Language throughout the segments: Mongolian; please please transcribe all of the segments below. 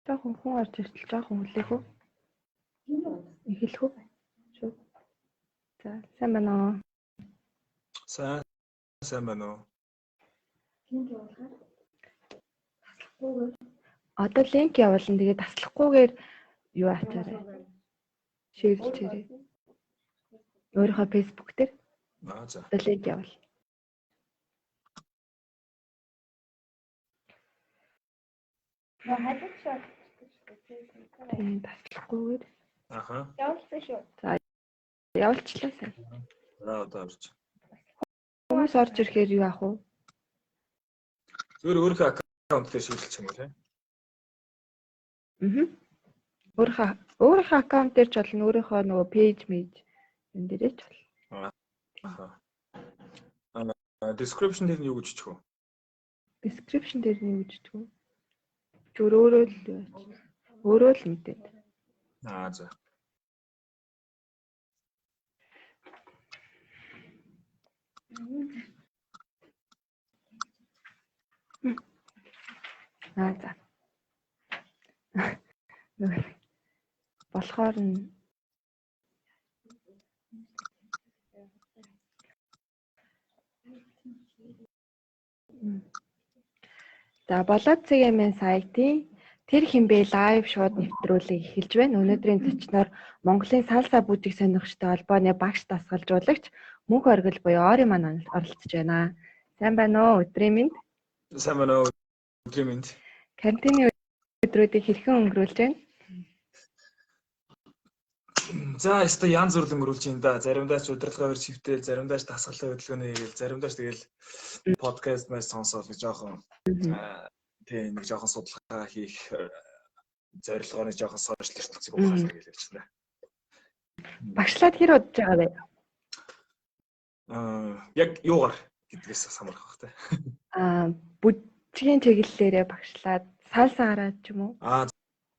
Жоохон хүн орж иртэл жоохон хүлээх үү? Эхлэх үү? Шүү. За, сайн байна уу? Сайн байна уу? Линк явуулахаар таслахгүйгээр Одоо линк явуулна. Тэгээд таслахгүйгээр юу ачаарай. Шеэрлжээрэй. Өөрийнхөө Facebook дээр Аа за. одоо линк явуул. Нөө хажууд шүү дээ. Тийм, таслахгүйгээр Аха. Явуулсан шүү. явуулчлаа сайн. За одоо орж. Хүмүүс орж ирэхээр юу аах вэ? Зүгээр өөрийнхөө аккаунт дээр шийдэлчих юм уу те? Аа. Өөрийнхөө аккаунт дээр ч болно, өөрийнхөө нөгөө пэйж мэж юм дээрээ ч болно. Аха. Аа, description дээр нь юу гэж бичих вэ? Description дээр нь юу гэж бичих вэ? Зүгээр өөрөө л юу ач. Өөрөө л мэдээд. Аа за. Аа за. Нөгөө болохоор нь За, болоод цэгийн сайтын тэр хинбэ лайв шууд нэвтрүүлгийг эхэлж байна. Өнөөдрийн зочноор Монголын салса бүжиг сонирхчтой холбооны багш дасгалжуулагч Мөнх Оргил буюу Ори маань оролцож байна. Сайн байна уу? Өдрийн мэнд. Сайн байна уу? Өдрийн мэнд. Карантины өдрүүдийг хэрхэн өнгөрүүлж байна? За, өстой янз бүр өнгөрүүлж байна да. Заримдаа ч удирдлагын хэр шивтэл, заримдаа ч дасгалын хөдөлгөөний хийгээл, заримдаа ч тэгэл подкаст маш сонсоол нэг жоохон тий нэг жоохон судалгаа хийх зорилгоор нэг жоохон сошиал ертөнцийг ухаалаа гэж ярьж байна. Багшлаад хэр удаж байгаа вэ? Аа, яг юугаар гэдгээс самарх бах те. Аа, бүжгийн чиглэлээрээ багшлаад салсаараа ч юм уу? Аа,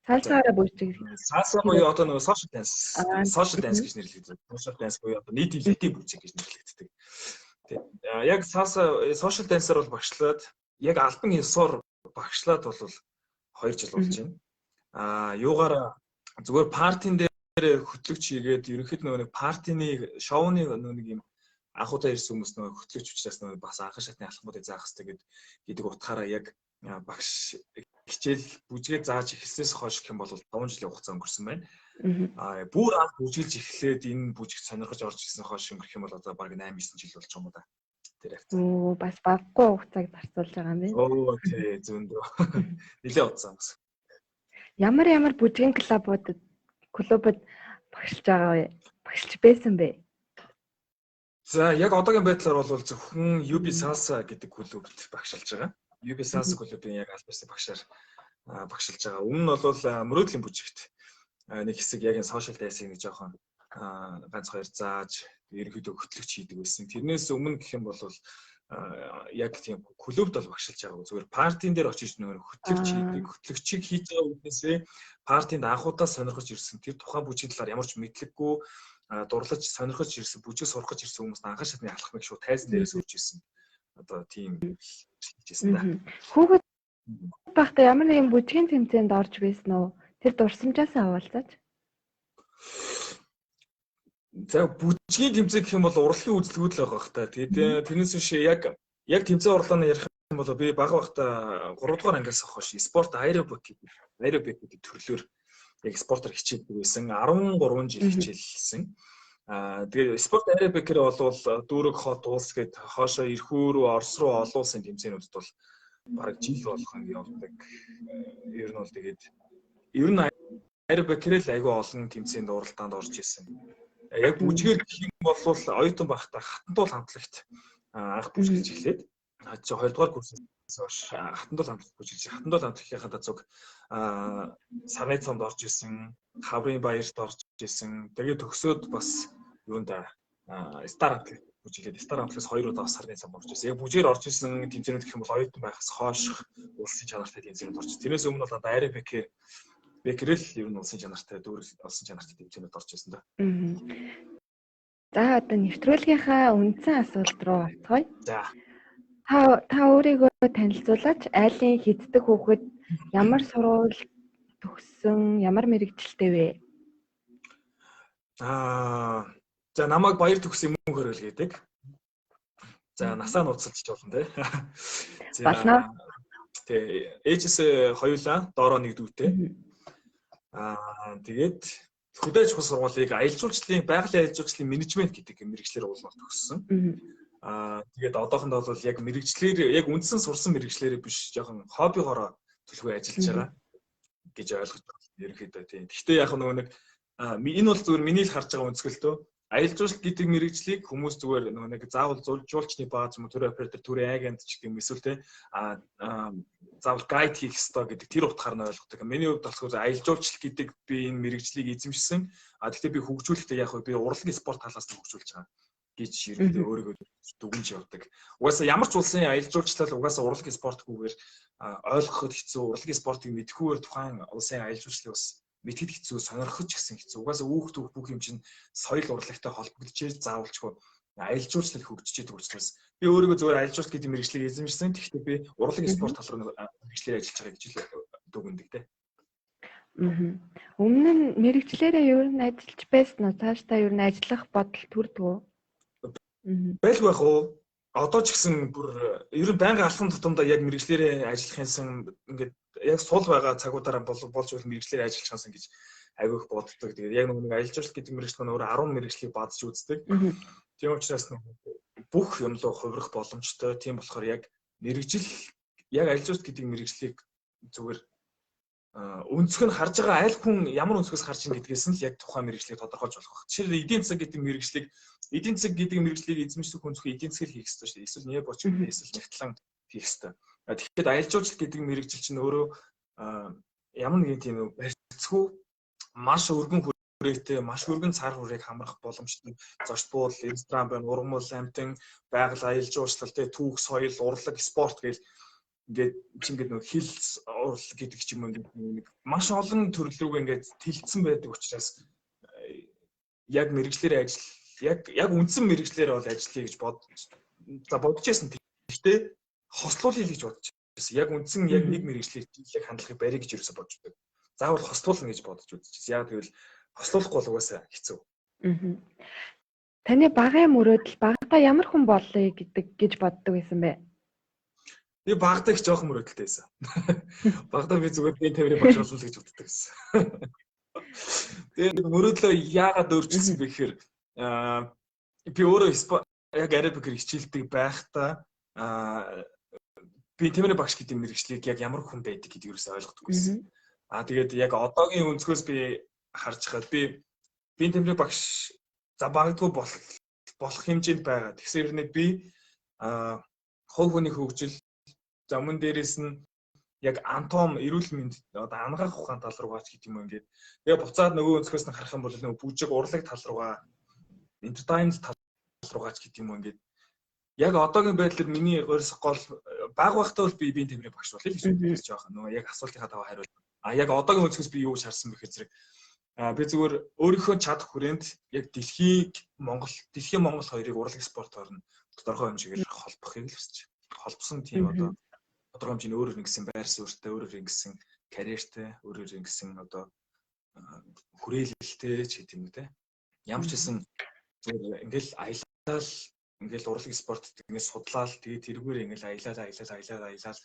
Салсаараа бүжиг. Салса буюу одоо нөгөө social dance, social dance гэж нэрлэгддэг. Social dance буюу одоо нийтийн латин бүжиг гэж нэрлэгддэг. Тийм. Яг салса social dance-аар бол багшлаад, яг албан ёсоор багшлаад бол 2 жил болж байна. Аа, юугаар зүгээр партийн дээр хөтлөгч хийгээд ерөнхийд нөгөө нэг партины шоуны нөгөө нэг юм анх удаа ирсэн хүмүүс нөгөө хөтлөгч учраас нөгөө бас анхан шатны алхмуудыг заах хэрэгтэй гэдэг утгаараа яг багш хичээл бүжгээ зааж эхэлснээс хойш гэх юм бол 5 жилийн хугацаа өнгөрсөн байна. Аа, бүр анх бүжиглж эхлээд энэ бүжигт сонирхож орж ирсэн хойш өнгөрөх юм бол одоо бараг 8 9 жил болж байгаа юм да. Тэр хавцаа. Оо, бас баггүй хугацааг зарцуулж байгаа юм байна. Оо тий, зөндөө. Нилээ удсан бас. Ямар ямар бүжгийн клубуд багшилж байгаа вэ? Багшилж байсан бэ? За, яг одоогийн байдлаар бол зөвхөн UB Salsa гэдэг клубт багшилж байгаа. UB Salsa клубын яг аль биесны багшаар багшилж байгаа. Өмнө нь бол мөрөөдлийн бүжигт нэг хэсэг яг энэ social dance-ийг нэг жоохон ганц хоёр зааж ерөнхийдөө хөтлөгч хийдэг байсан. Тэрнээс өмнө гэх юм бол яг тийм клубд бол багшилж байгаагүй. Зүгээр партийн дээр очиж нөгөө хөтлөгч хийдэг. Хөтлөгчийг хийж байгаа үднээсээ партинд анхудаа сонирхож ирсэн. Тэр тухайн бүжгийн талаар ямар ч мэдлэггүй дурлаж сонирхож ирсэн, бүжиг сурах гэж ирсэн хүмүүс анхан шатны алхмыг шууд тайзан дээрээс үрж ирсэн. Одоо тийм хийжсэн да. Хүүхэд байхдаа ямар нэгэн бүжгийн тэмцээнд орж байсан уу? Тэр дурсамжаасаа хаваалцаач. За, бүжгийн тэмцээн гэх юм бол урлагийн үзлэгүүд л байгаа бах та. Тэгээд тэрнээс биш яг тэмцээн урлааны ярих юм бол би бага байхдаа 3 дугаар ангиас хойш спорт аэробик гэдэг төрлөөр яг спортоор хичээлдэг байсан. 13 жил хичээлсэн. Аа, тэгээд спорт аэробикээр бол дүүрэг хот улс гэд хоошоо Ирхүү рүү, Орос руу олон улсын тэмцээнүүдэд бол бараг жил болгон явдаг. Ер нь бол тэгээд ер нь аэробикээр л айгүй олон тэмцээнд уралдаанд орж исэн. Яг бүжгээр гэх юм бол оюутан байхдаа хатантуул хамтлагт анх бүжиглж эхлээд чи 2 дугаар курсээс хойш хатантуул хамтлаг бүжиглж, хатантуул хамтлагийнхаа зүг сарны цомд орж исэн, хаврын баярт орж исэн. Тэгээд төгсөөд бас юунд Star хамтлаг бүжиглээд Star хамтлагаас 2 удаа сарны цом орж исэн. Яг бүжгээр орж исэн тэмцээнүүд гэх юм бол оюутан байхаас хойш улсын чанартай тэмцээнүүд орж. Тэрнээс өмнө бол одоо аэробикээр Бекрэл ер нь улсын чанартай дүүрэг улсын чанартай тэмцээнүүд орж исэн да. За, одоо нэвтрүүлгийнхаа үндсэн асуулт руу орцгоё. За. Та өөрийгөө танилцуулаач. Айлын хэддэг хүүхэд, ямар сургууль төгссөн, ямар мэргэжилтэй вэ? За, намайг Баяр төгсөн мөн хөрөл гэдэг. За, насаа нууцлж болно те. За, болно. Тэ, ээжээс хоёулаа доороо нэг дүүтэй. Тэгээд хөдөө аж ахуйн сургуулийг аялал жуулчлалын, байгалийн аялал жуулчлалын менежмент гэдэг мэргэжлээр уулмал төгссөн. Тэгээд одоохондоо бол яг мэргэжлээр, яг үндсэн сурсан мэргэжлээрээ биш, жоохон хоббигоороо төлхөө ажиллаж байгаа гэж ойлгож байна ерөнхийдөө, тийм. Гэхдээ яг нөгөө нэг энэ бол зүгээр миний л харж байгаа өнцгөлтөө аялал жуулчлал гэдэг мэргэжлийг хүмүүс зүгээр нөгөө нэг заавал жуулчны бааз юм уу, тур оператор, tour agent ч гэх юм, эсвэл те заавал guide хийх ёстой гэдэг тэр утгаар нь ойлгодог. Миний хувьд болохоор аялал жуулчлал гэдэг би энэ мэргэжлийг эзэмшсэн. Гэхдээ би хөгжүүлэхдээ яг би урлагийн спорт талаас нь хөгжүүлж байгаа гэж ерөнхийдөө өөрийгөө дүгнж явдаг. Угаасаа ямар ч улсын аялал жуулчлал угаасаа урлагийн спортгүйгээр ойлгоход хэцүү, урлагийн спортыг мэдэхгүйгээр тухайн улсын аялал жуулчлалыг бас мэдэхэд хэцүү, сонирхож гэсэн хэцүү. Угаасаа үүх түүх бүх юм чинь соёл урлагтай холбогдчихэж заавалчгүй аялал жуулчлал хөгжиж идэг учраас би өөрийгөө зүгээр аялал жуулчлал гэдэг мэргэжлийг эзэмшсэн. Тэгэхдээ би урлагийн спорт тал руу мэргэжлээр ажиллаж байгаа гэж л дүгнэдэг те. Өмнө нь мэргэжлээрээ ер нь ажиллаж байсан уу? Цаашдаа ер нь ажиллах бодол төрдөг үү? Байлгүй яах уу? Одоо ч гэсэн бүр ер нь байнгын алхам тутамдаа яг мэргэжлээрээ ажиллах юмсан, ингээд яг сул байгаа цагуудаараа болж бол мэргэжлээрээ ажиллах юмсан гэж айгүй их боддог. Тэгээд яг нэг аялал жуулчлал гэдэг мэргэжил маань өөрөө 10 мэргэжлийг бадж үздэг. Тийм учраас бүх юм руу хувирах боломжтой. Тийм болохоор яг мэргэжил, яг аялал жуулчлал гэдэг мэргэжлийг зүгээр өнцөг нь харж байгаа аль хүн ямар өнцгөөс харж ин гэдгээс нь л яг тухайн мэргэжлийг тодорхойлж болох. Жишээлбэл, эдийн засаг гэдэг мэргэжлийг, эдийн засаг гэдэг мэргэжлийг эзэмших хүн зөвхөн эдийн засгийг хийх ёстой шүү дээ. Эсвэл небо ч юм, эсвэл нягтлан хийх ёстой. Тэгэхээр аялал жуулчлал гэдэг мэргэжил чинь өөрөө ямар нэгэн тийм барьцгүй маш өргөн хүрээтэй, маш өргөн цар хүрээг хамрах боломжтой. Зочд буудал, ресторан байна, ургамал, амьтан, байгаль, аялал жуулчлал, түүх, соёл, урлаг, спорт гэл ингээд чи ингээд нөгөө хэл урлаг гэдэг ч юм уу, ингээд нэг маш олон төрөл рүүгээ ингээд тэлцсэн байдаг учраас яг мэргэжлээрээ ажил, яг үндсэн мэргэжлээрээ бол ажиллая гэж бодож байсан. Гэхдээ хослуулъя гэж бодож байсан. Яг үндсэн яг нэг мэргэжлээр чиглэлийг хандлагыг барья гэж юусоо бодож байдаг. Заавал хослуулна гэж бодож үзчихсэн. Яг гэвэл хослуулахгүй бол угаасаа хэцүү. Таны багын мөрөөдөл, багадаа ямар хүн болъё гэдэг гэж боддог байсан бэ? Би багадаа их жоохон мөрөөдөлтэй байсан. Багадаа би зүгээр би тээврийн багш болно л гэж боддог байсан. Тэгээд мөрөөдлөө яагаад өөрчилсөн бэ гэхээр би өөрөө яг аэробикээр хичээлдэг байхдаа би тээврийн багш гэдэг мэргэжлийг яг ямар хүн байдаг гэдгийг юусоо ойлгодог байсан. Тэгээд яг одоогийн өнцгөөс би харж хаад би тээврийн багш за багадгүй болох хэмжээнд байгаа. Тэгсэн хэрнээ би хувь хүний хөгжил. За, мөн дээрээс нь яг анатом, эрүүл мэнд, одоо анагаах ухаан тал руугаа ч гэдэг юм уу, ингээд. Тэгээ буцаад нөгөө өнцгөөс нь харах юм бол нөгөө бүжиг урлаг тал руугаа, entertainment тал руугаа ч гэдэг юм уу, ингээд яг одоогийн байдлаар миний гойрсох гол баг байхдаа бол би биеийн тээврийн багш болъё л гэж бодож байгаа. Нөгөө яг асуултынхаа дагуу хариул. Яг одоогийн өнцгөөс би юу гэж харсан бэ гэхээр зэрэг би зүгээр өөрийнхөө чадах хүрээнд яг дэлхийг Монгол, дэлхийн Монгол хоёрыг урлаг спортоор нь тодорхой хэмжээгээр холбохыг л хүсэж байна. Холбосон тийм одоо тодорхой хэмжээний өөрөөр ингэсэн байр суурьтай, өөрөөр ингэсэн карьертэй, өөрөөр ингэсэн одоо хүрээлэлтэй ч гэдэг юм уу те. Ямар ч гэсэн зүгээр ингээл аялал, ингээл урлаг спорт ингээд судлаал, тэгээд тэрүүгээр ингээл аялал аялал аялал аялал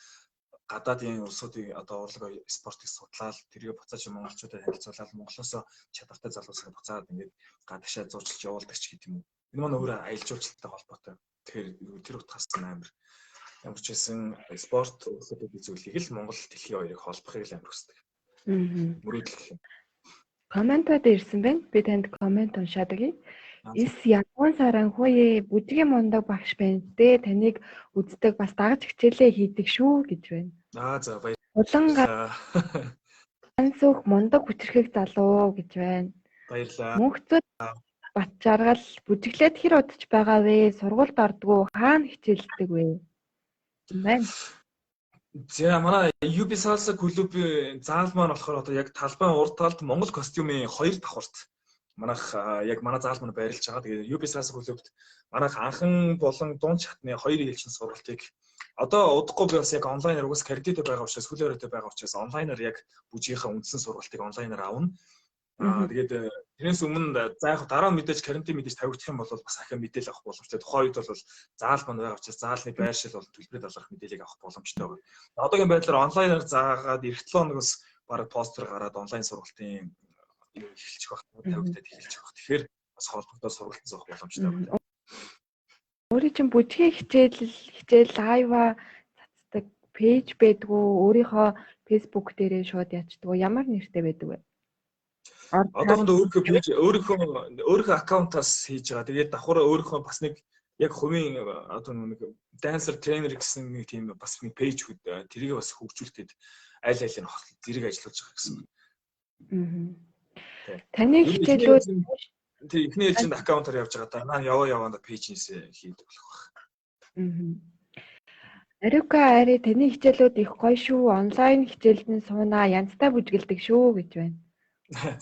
гадаадын улсуудын одоо урлаг спортыг судлаал, тэргээ буцааж монголчуудад танилцуулаад, Монголоос чадвартай залуусаа буцаад ингээд гадагшаа зурчилж явуулдаг ч гэдэг юм уу. Энэ маань өөрөө аялал жуулчлалтай холбоотой. Тэгэхээр тэр утгаас нь амар ямар ч байсан спорт, урлаг зүйлийг л Монгол дэлхийн хоёрыг холбохыг л амар хүсдэг. Мөрөөдөл гэх юм. Комментод ирсэн байна. Би танд коммент уншаад өгье. Эс ягуун саран хөөе, бүжгийн мундаг багш байна дээ. Таныг үздэг, бас дагаж хичээлээ хийдэг шүү гэж байна. За, баярлалаа. Улан ганцөөх мундаг хүчрхэг залуу гэж байна. Баярлалаа. Мөнхцөд Бат жаргал бүжиглээд хэр удаж байгаа вэ? Сургуульд ордгоо, хаана хичээлдэг вэ? Байна. За, манай UB Salsa клубын заал маань болохоор одоо яг талбайн урд талд Монгол костюмын хоёр давхарт Манайх яг манай заал маань байрлаж байгаа. Тэгээд UB Salsa клубт манайх анхан болон дунд шатны хоёр ээлжийн сургалтыг одоо удахгүй би бас яг онлайнаар угсаа кредиттэй байгаа учраас, хөл хоройтой байгаа учраас онлайнаар яг бүжгийнхаа үндсэн сургалтыг онлайнаар авна. Тэгээд тэрнээс өмнө за яг дараа нь мэдээж карантин мэдээж тавигдах юм бол бас ахин мэдээлэл авах боломжтой. Тухайн үед бол заал манд байгаа учраас заалны байршил болон төлбөрийн талаарх мэдээллийг авах боломжтой байна. Одоогийн байдлаар онлайнаар заагаад эх 7 хоногоос бараг постэр гараад онлайн сургалтын эхэлчих байх, тавигдаад эхэлчих байх. Тэгэхээр бас холбогдоод сургалтанд суух боломжтой байна. Өөрийн чинь бүжгийн хичээл live-аа цацдаг page байдгүй, өөрийнхөө Facebook дээрээ шууд ячдгүү, ямар нэртэй байдаг вэ? Одоохондоо өөрийнхөө page, өөрийнхөө аккаунтаас хийж байгаа. Тэгээд давхар өөрийнхөө бас нэг яг хувийн одоо нэг dancer trainer гэсэн нэг тийм бас нэг page тэрийг бас хөгжүүлэхэд аль алийг нь зэрэг ажиллуулж байгаа гэсэн. Таны хичээлүүд Тэг эхний ээлжинд аккаунтаар явж байгаа. Дараа нь яваа яваанда page-нээс хийдэг болох байх. Ариука ари таны хичээлүүд их гоё шүү. Онлайн хичээлд нь суунаа, янзтай бүжгэлдэг шүү гэж байна.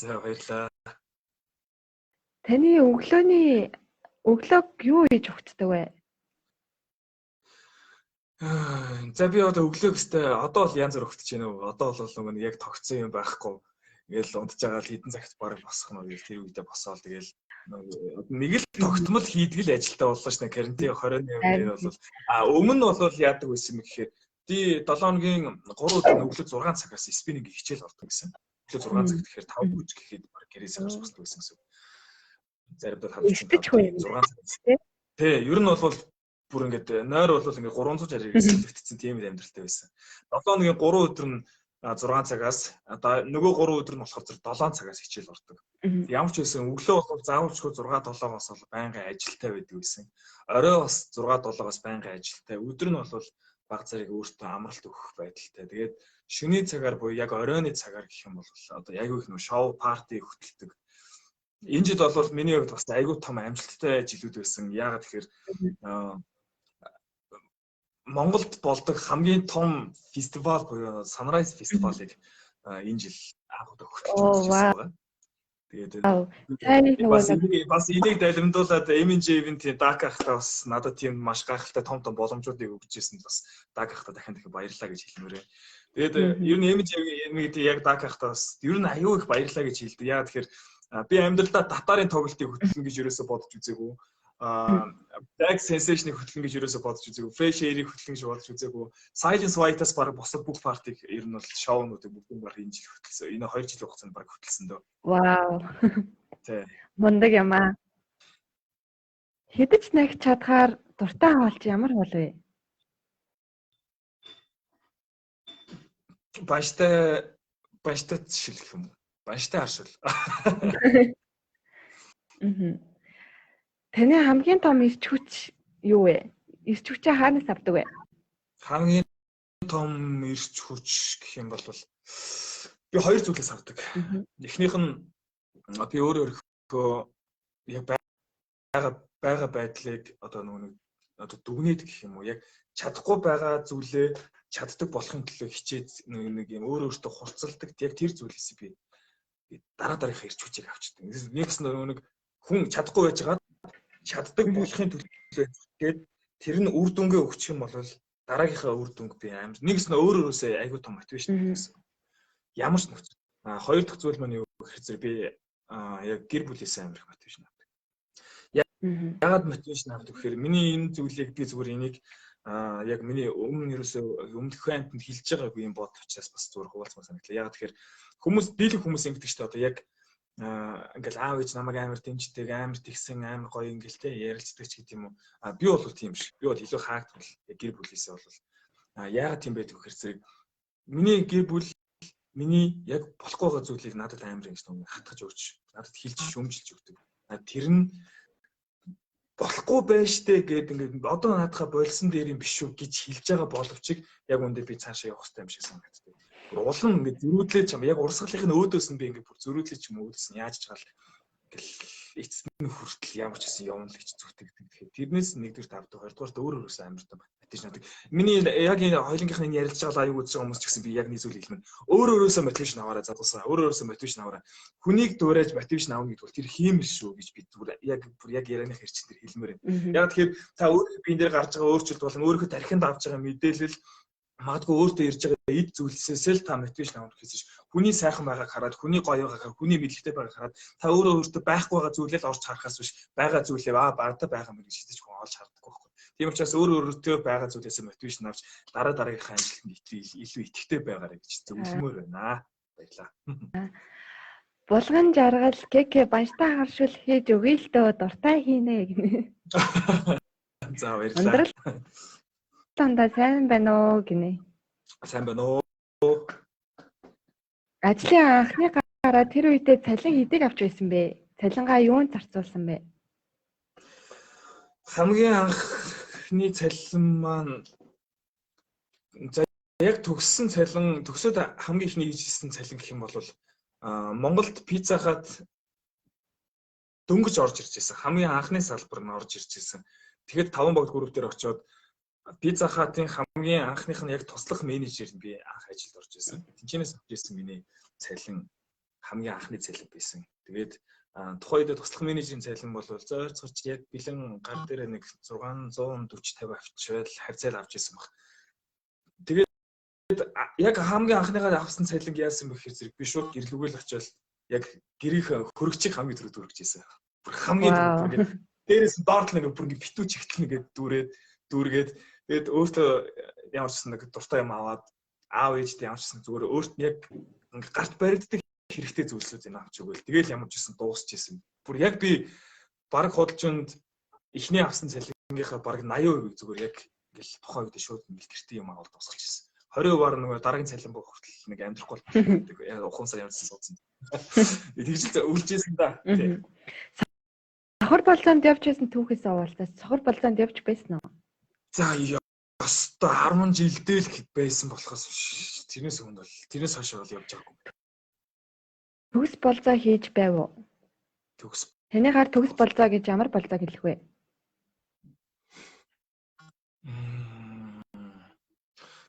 За, баярлалаа. Таны өглөөний өглөөг юу хийж өгчдөг вэ? За, би одоо өглөөг өстэй одоо бол янз бүр өгдөж байна уу? Одоо бол нөгөө нэг яг тогтсон юм байхгүй. Ингээл унтж байгаа л хэдэн цагт бараг босох нь тэр үедээ босоол тэгэл нэг л тогтмол хийдэг л ажилтаа боллоо шнэ, карантин 21 дээр бол. Өмнө нь бол яадаг байсан юм гэхээр би 7 хоногийн 3 өдөр өглөө 6 цагаас spinning хичээл ордог гэсэн. Өглөө 6 цаг гэхээр 5 бүж гэхэд бараг гэрээсээ гарч босдог байсан гэсэн. Заримдаа 5 6 цаг. Тий, ер нь бол бүр ингээд нойр бол ингээд 360 эрсдэлэгдсэн тийм л амьдралтай байсан. 7 хоногийн 3 өдөр нь 6 цагаас, одоо нөгөө 3 өдөр нь болохоор 7 цагаас хичээл ордог. Ямар ч байсан өглөө бол заавалчгүй 6 7-оос бол байнгын ажилтай байдаг байсан. Орой бас 6 7-оос байнгын ажилтай. Өдөр нь бол баг зэрэг өөртөө амралт өгөх байдалтай. Тэгээд шөнийн цагаар буюу яг оройны цагаар гэх юм бол одоо яг их нөө шоу party хөтэлдэг. Энэ жил бол миний хувьд бас айгүй том амжилттай жилүүд байсан. Яагаад тэгэхээр Монголд болдог хамгийн том фестивал буюу Sunrise фестивалыг энэ жил анх удаа хөтлөж үзсэн байгаа. Тэгээд бас энийг далимдуулаад MNJ event-ийн Дак ахтай бас надад тийм маш гайхалтай том том боломжуудыг өгч ирсэн, бас Дак ахтай дахин дахин баярлалаа гэж хэлмээр. Тэгээд ер нь MNJ event яг Дак ахтай бас ер нь аюу их баярлалаа гэж хэлдэг. Яагаад тэгэхээр би амьдралдаа татарын тоглолтыг хөтлөн гэж ерөөсө бодож үзээгүй. Black Sensation-ыг хөтлөн гэж ерөөсө бодож үзээгүй. Fresh Air-ийг хөтлөн гэж бодож үзээгүй. Silence White-аас баг бусад бүх party-г ер нь бол шоунуудыг бүгдийг баг энэ жил хөтлсөн. Энэ 2 жилийн хугацаанд баг хөтлсөн дөө. Вау. Тий. Мундаг юм аа. Хэдэж нагч чадхаар дуртай хоол чи ямар хоол вэ? Банштай шил гэх юм уу? Банштай харшил. Мм. Таны хамгийн том ирч хүч юу вэ? Ирч хүчээ хаанаас авдаг вэ? Хамгийн том ирч хүч гэх юм бол би хоёр зүйлээс авдаг. Эхнийх нь би өөрөө өөрийнхөө яг байгаа байдлыг одоо нөгөө нэг одоо дүгнээд гэх юм уу, яг чадахгүй байгаа зүйлээ чаддаг болохын төлөө хичээд нэг юм өөр өөртөө хурцлдаг. Яг тэр зүйлээс би дараа дараагийнхаа ирч хүчийг авчдаг. Нэгс нөгөө нэг хүн чадахгүй байж байгаа чаддаг болохын төлөө тэгээд тэр нь үр дүнгээ өгчих юм бол дараагийнхаа үр дүнг би амар нэгс нь өөр өөрөөсөө айгүй том мотивашн гэсэн. Ямар ч нөхцөл. Хоёр дахь зүйл маань юу гэхээр зэрэг би яг гэр бүлээсээ амар их мотивашн авдаг. Яагаад мотивашн авдаг гэхээр миний энэ зүйлийг би зүгээр энийг яг миний өмнө ерөөсөө өмнөхөн амтнд хэлж байгаагүй юм бодол учраас бас зүгээр хуваалцмаар санагдлаа. Яагаад гэхээр хүмүүс дийлэх хүмүүс ингэдэг шүү дээ. Одоо яг ингээл аав ээж намайг амар дэмждэг, амар тэгсэн, амар гоё ингээл те ярилцдаг ч гэдэг юм уу. Би бол тийм биш. Би бол илүү хаагдвал гэр бүлээсээ бол яагаад тийм байдаг гэхээр зэрэг миний гэр бүл миний яг болохгүй байгаа зүйлийг надад амар ингэж нэг хатгаж өгч, надад хэлж шүмжилж өгдөг. Тэр нь болохгүй байж штэ гэд ингээд одоо наадхаа болсон дээр юм биш шүү гэж хэлж байгаа боловч яг үндэ би цаашаа явах хэрэгтэй юм шиг санагддаг. Улам ингээд зөрүүдлээ ч юм яг урсгалын нь өөдөөс нь би ингээд бүр зөрүүдлээ ч юм өөдөөс нь яаж ч гал ингээл эцэст нь хүртэл ямар ч гэсэн явна л гэж зүтгэдэг. Тэгэхээр тэрнээс нэгдүгээр авдаг, хоёрдугаарт өөр өөрөөсөө амар том Motivation авдаг. Миний яг энэ хоёулынгийнх нь ярилцж байгаа live үзэж байгаа хүмүүс ч гэсэн би яг нэг зүйл хэлмэн. Өөр өөрөөсөө motivation аваарай залуусаа. Өөр өөрөөсөө motivation аваарай. Хүнийг дуурайж motivation авна гэдэг бол тэр хиймэл шүү гэж би зүгээр яг бүр яг ярианых хэрчин дээр хэлмээр байна. Яг тэгэхээр та өөрийнхөө биен дээр гарч байгаа өөрчлөлт болон өөрийнхөө тархинд авч байгаа мэдээлэл, магадгүй өөртөө ирж байгаа эд зүйлсээс л та motivation авах гэсэн ш. Хүний сайхан байгааг хараад, хүний гоё байгааг, хүний мэдлэгтэй байгааг хараад та өөрөө өөртөө байхгүй байгаа зүйлээ л орж харахаас биш, байгаа зүйлээ аа багтаа байгаа юм гэж шийдэж хүн олж харддаг байхгүй. Тийм учраас өөрөө өөртөө байгаа зүйлээс motivation авч дараа дараагийнхаа амжилтанд илүү итгэвтэй байгаарай гэж зөвлөмөр байна. Баярлалаа. Булган жаргал КК банштай харшуул хийж өгье л дөө, дуртай хийнэ гинэ. За, баярлалаа. Өндрөл дандаа сайн байна уу гинэ. Сайн байна уу? Ажлын анхны гараа тэр үедээ цалин хэдийг авч байсан бэ? Цалингаа юунд зарцуулсан бэ? Хамгийн анхны цалин маань, за, яг төгссөн цалин, төгсөөд хамгийн эхний хийжсэн цалин гэх юм бол Монголд Pizza Hut дөнгөж орж ирж байсан. Хамгийн анхны салбар нь орж ирж байсан. Тэгэхэд таван богд group дээр очиод Pizza Hut-ын хамгийн анхных нь яг туслах менежер нь би анх ажилд орж ирсэн. Тэнчэнээс авч ирсэн миний цалин хамгийн анхны цалин байсан. Тэгээд тухайн үед туслах менежерийн цалин бол зойрцгорч яг бэлэн гар дээр нэг 640 50 авчвал хавцаал авч ирсэн баг. Тэгээд яг хамгийн анхныхаа авсан цалинг яасан бэ гэхээр зэрэг би шууд гэрлүүгээл очиод яг гэрийнх хөрөгчийг хамгийн түрүү дүүргэж ирсэн. Бүр хамгийн түрүү дээрээс нь доор нэг бүр ингэ битүү чигтэл нэгээд дүүрээд дүүргээд, тэгээд өөртөө ямар ч гэсэн нэг дуртай юм аваад, аав ээжтэй ямар ч гэсэн зүгээр өөрт нь яг ингээ гарт баригддаг хэрэгтэй зүйлсүүд энэ авч өгөөл. Тэгэл ямар ч гэсэн дуусчихсэн. Бүр яг би баг худалчинд эхний авсан цалингийнхаа баг 80% зүгээр яг ингээл тухайн үед шууд ингээл гэртээ юм аваад дуусгалчихсан. 20%-аар нөгөө дараагийн цалин бох хүртэл нэг амьдрахгүй болдог. Яг ухамсар ямарсан суудсан. Тэгж л үлжсэн да. Тийм. Сохор болзоонд явж байсан түүхээс овоолтаас сохор болзоонд явж байсан уу? За, ёстой 10 жилдээ л байсан болохоос биш. Тэрнээс өмнө бол, тэрнээс хойш бол явж байгаагүй. Төгс болзоо хийж байв уу? Төгс. Таны гар төгс болзоо гэж ямар болзоо хэлэх вэ?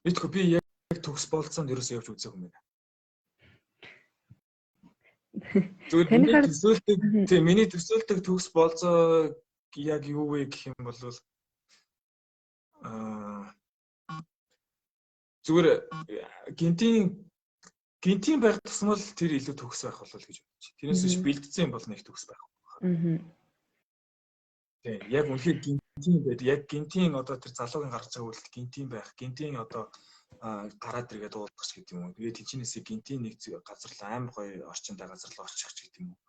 Мэдгүй, би яг төгс болзоонд ерөөсөө явж үзээгүй юм байна. Зүгээр миний төсөөлдөг, тийм, миний төсөөлдөг төгс болзоо яг юу вэ гэх юм бол зүгээр гинтийн байх тусмал тэр илүү төгс байх болов гэж бодож. Тэрнээс биш бэлдсэн юм бол нэг төгс байх. Тийм, яг үнэхээр гинтийн байд, яг гинтийн одоо тэр залуугийн гарч байгаа үйлдэл гинтийн байх, гинтийн одоо гараад иргээд уулзах ч гэдэг юм уу. Тэгээд тэнчнээсээ гинтийн нэг газар л амар гоё орчинтай газар л очих ч гэдэг юм уу.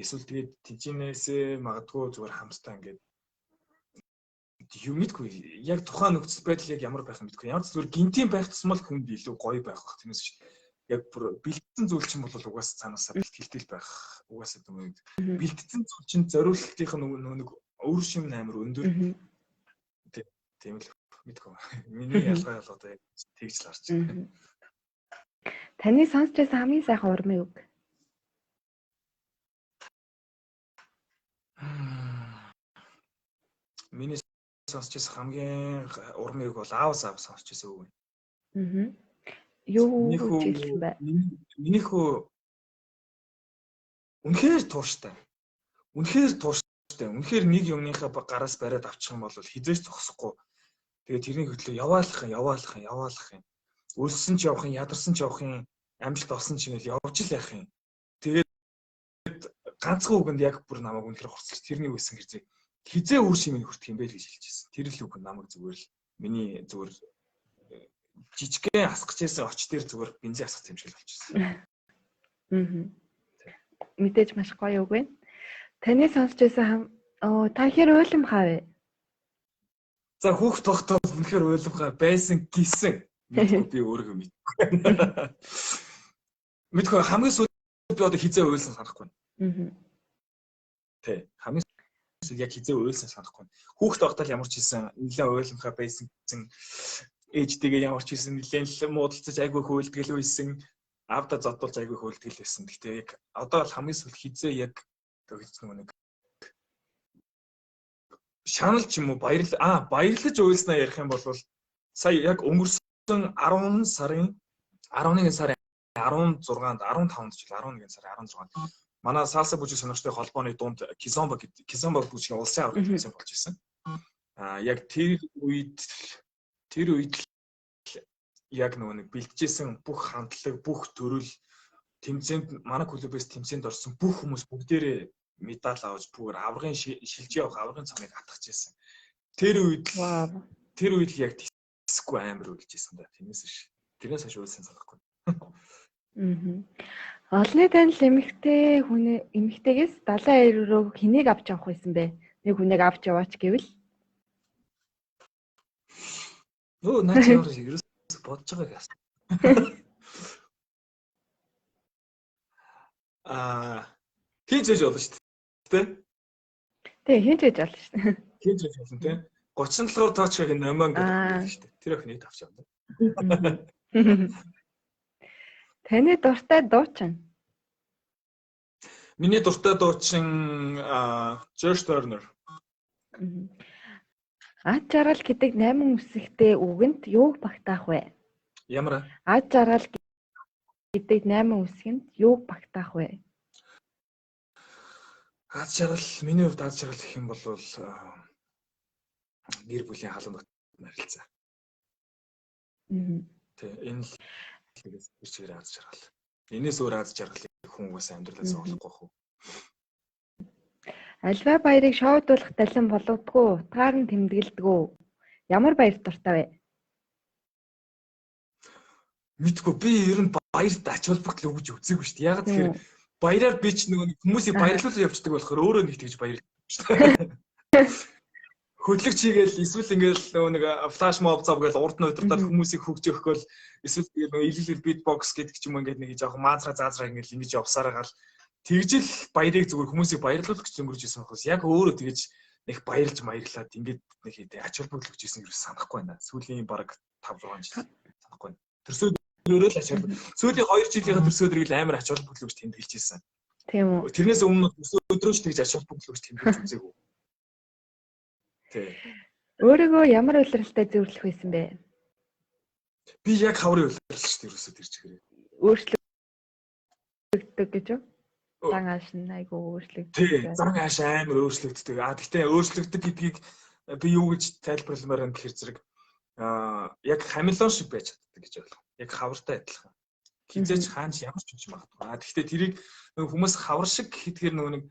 Эсвэл тэгээд тэнчнээсээ магадгүй зүгээр хамтдаа ингээд юм мэдгүй, яг тухайн нөхцөл байдал яг ямар байх юм мэдгүй. Ямар ч зүгээр гинтийн байх тусмал хүнд илүү гоё байх бах. Тэрнээс биш яг бүр бэлдсэн зүйл чинь бол угаасаа цаанаасаа бэлтгэлтэй байх. Угаасаа нөгөө бэлдсэн зүйл чинь зориултынх нь нөгөө нэг өөр шим амар өндөр. Тийм л мэдгүй. Миний ялгаа бол одоо яг тэгж л харж байна. Таны сонсч байсан хамгийн сайхан урмын үг. Миний сонсч байсан хамгийн урмын үг бол аавс аав сонсч байсан үг. Юу гэж хэлсэн бэ? Миний хүү үнэхээр тууштай. Үнэхээр тууштай. Үнэхээр нэг юмныхаа гараас бариад авчих юм бол хизээч зогсохгүй. Тэгээ тэрний хөтлөө яваалах юм, яваалах юм, яваалах юм. Өлссөн ч явах юм, ядарсан ч явах юм, амжилт олсон ч ингээл явж л явах юм. Тэгээд ганцхан үгэнд яг бүр намайг үнэхээр хорцолж тэрний үсэн хэрзээ хизээ үр шимийг хүртэх юм бэ л гэж хэлчихсэн. Тэр л үг намайг зүгээр л миний зүгээр жижигхэн асгаж байсан оч дээр зүгээр бензин асгах юм шиг л болчихсон. Мэдээж маш гоё үг байна. Таны сонсч байсан та хэр уйламхаа вэ? За, хүүхд тогтоо үнэхээр уйламхаа байсан гэсэн. Мэдгүй, би өөрийгөө мэдгүй. Мэдгүй, хамгийн сүүлд би одоо хизээ уйлсан санахгүй. Тэ, хамгийн сүүлд яг хизээ уйлсан санахгүй. Хүүхд тогтоол ямар ч хийсэн нэлээд уйламхаа байсан гэсэн. Ээжтэйгээ ямар ч хийсэн нэлээд л муудалцаж айгүй хөөлдгөл байсан. Аавда зодуулж айгүй хөөлдгөл байсан. Гэхдээ яг одоо л хамгийн сүүлд хизээ яг тэгж нөгөө нэг Шанал ч юм уу баярлаж уйлснаа ярих юм бол сая яг өнгөрсөн 10 сарын 11 сарын 16-нд 15-нд ч 11 сарын 16-нд манай салса бүжиг сонирхчдын холбооны дунд Кизомба гэдэг Кизомба бүжгийн улсын аварга тэмцээн болж исэн. Яг тэр үед яг нөгөө нэг бэлтжижсэн бүх хандлага, бүх төрөл тэмцээнд манай клубээс тэмцээнд орсон бүх хүмүүс бүгдээрээ медаль авч бүр аваргын шилжиж явах аваргын цомыг атгах байсан. Тэр үед л яг тэсэхгүй амар үлж исэн да. Тэрнээс хойш уйлсан санахгүй. Олонний танил эмэгтэй хүн эмэгтэйгээс далайн аяр руу хэнийг авч явах байсан бэ? Нэг хүнийг авч яваач гэвэл наа чи ямар ерөөс бодож байгааг яасан. Хин ч байж болно шүү дээ. Тий, хин ч байж болно шүү дээ. Хин ч байж болно тий. 37 дугаар тоочгийг номон гэдэг шүү дээ. Тэр охиныг авч явна. Таны дуртай дуучин? Миний дуртай дуучин Josh Turner. Ад жаргал гэдэг 8 үсэгтэй үгэнд юуг багтаах вэ? Ямар? Ад жаргал гэдэг 8 үсгэнд юуг багтаах вэ? Ад жаргал, миний хувьд ад жаргал гэх юм бол гэр бүлийн халуун дотны харилцаа. Тэ энэ л тэгээс тэр чигээр аз жаргал. Энээс өөр аз жаргалыг хүн угаасаа амьдралаас олохгүй байх уу? Альва баярыг шоудуулах далин боловдгоо, утгаар нь тэмдэглэдэг. Ямар баяр дуртай вэ? Мэдгүй, би ер нь баярт ач холбогдол өгж үзээгүй шүү дээ. Яг тэгэхээр баяраар би ч нөгөө хүмүүсийг баярлуулж явцдаг болохоор өөрөө нэг тэгж баярлдаг шүү дээ. Хөдлөгч хийгээл эсвэл ингээл нөгөө нэг флаш моб зав гээл урд нь удирдаад хүмүүсийг хөгжөөх гол эсвэл тэгэл нөгөө илэл битбокс гэдэг ч юм уу ингээд нэг жоохон маазра заазра ингээл ингэж явсараагаал тэгжил баярыг зүгээр хүмүүсийг баярлуулах гэж өнгөрч исэн байхаас яг өөрөө тэгж нэг баярлж маярлаад ингээд нэг хэдэ ач холбогдол өгч исэн гэж санахгүй байна. Сүүлийн бараг 5 6 жил санахгүй байна. Төрсөө өөрөө л ач холбогдол. Сүүлийн 2 жилийнхаа төрсөө өдрийг л амар ач холбогдол өгч тэмдэглэж исэн. Тийм үү. Тэрнээс өмнө төрсөө өдрөөч тэгж ач холбогдол өгч тэмдэглэж үзээгүй. Өөрийгөө ямар улиралтай зөвлөх байсан бэ? Би яг хаврын улирал шүү дээ, ерөөсөө тэр чигээр. Өөрчлөгддөг гэж үү? Зан ааш нь айгүй өөрчлөгддөг. Тий, зан ааш амар өөрчлөгддөг. Гэхдээ өөрчлөгддөг гэдгийг би юу гэж тайлбарламаар байна гэхээр зэрэг яг хамелеон шиг байж чаддаг гэж ойлгоо. Яг хавартай адилхан. Хизээч хаанч ямар ч юм магадгүй. Гэхдээ тэрийг нөгөө хүмүүс хавар шиг гэхээр нөгөө нэг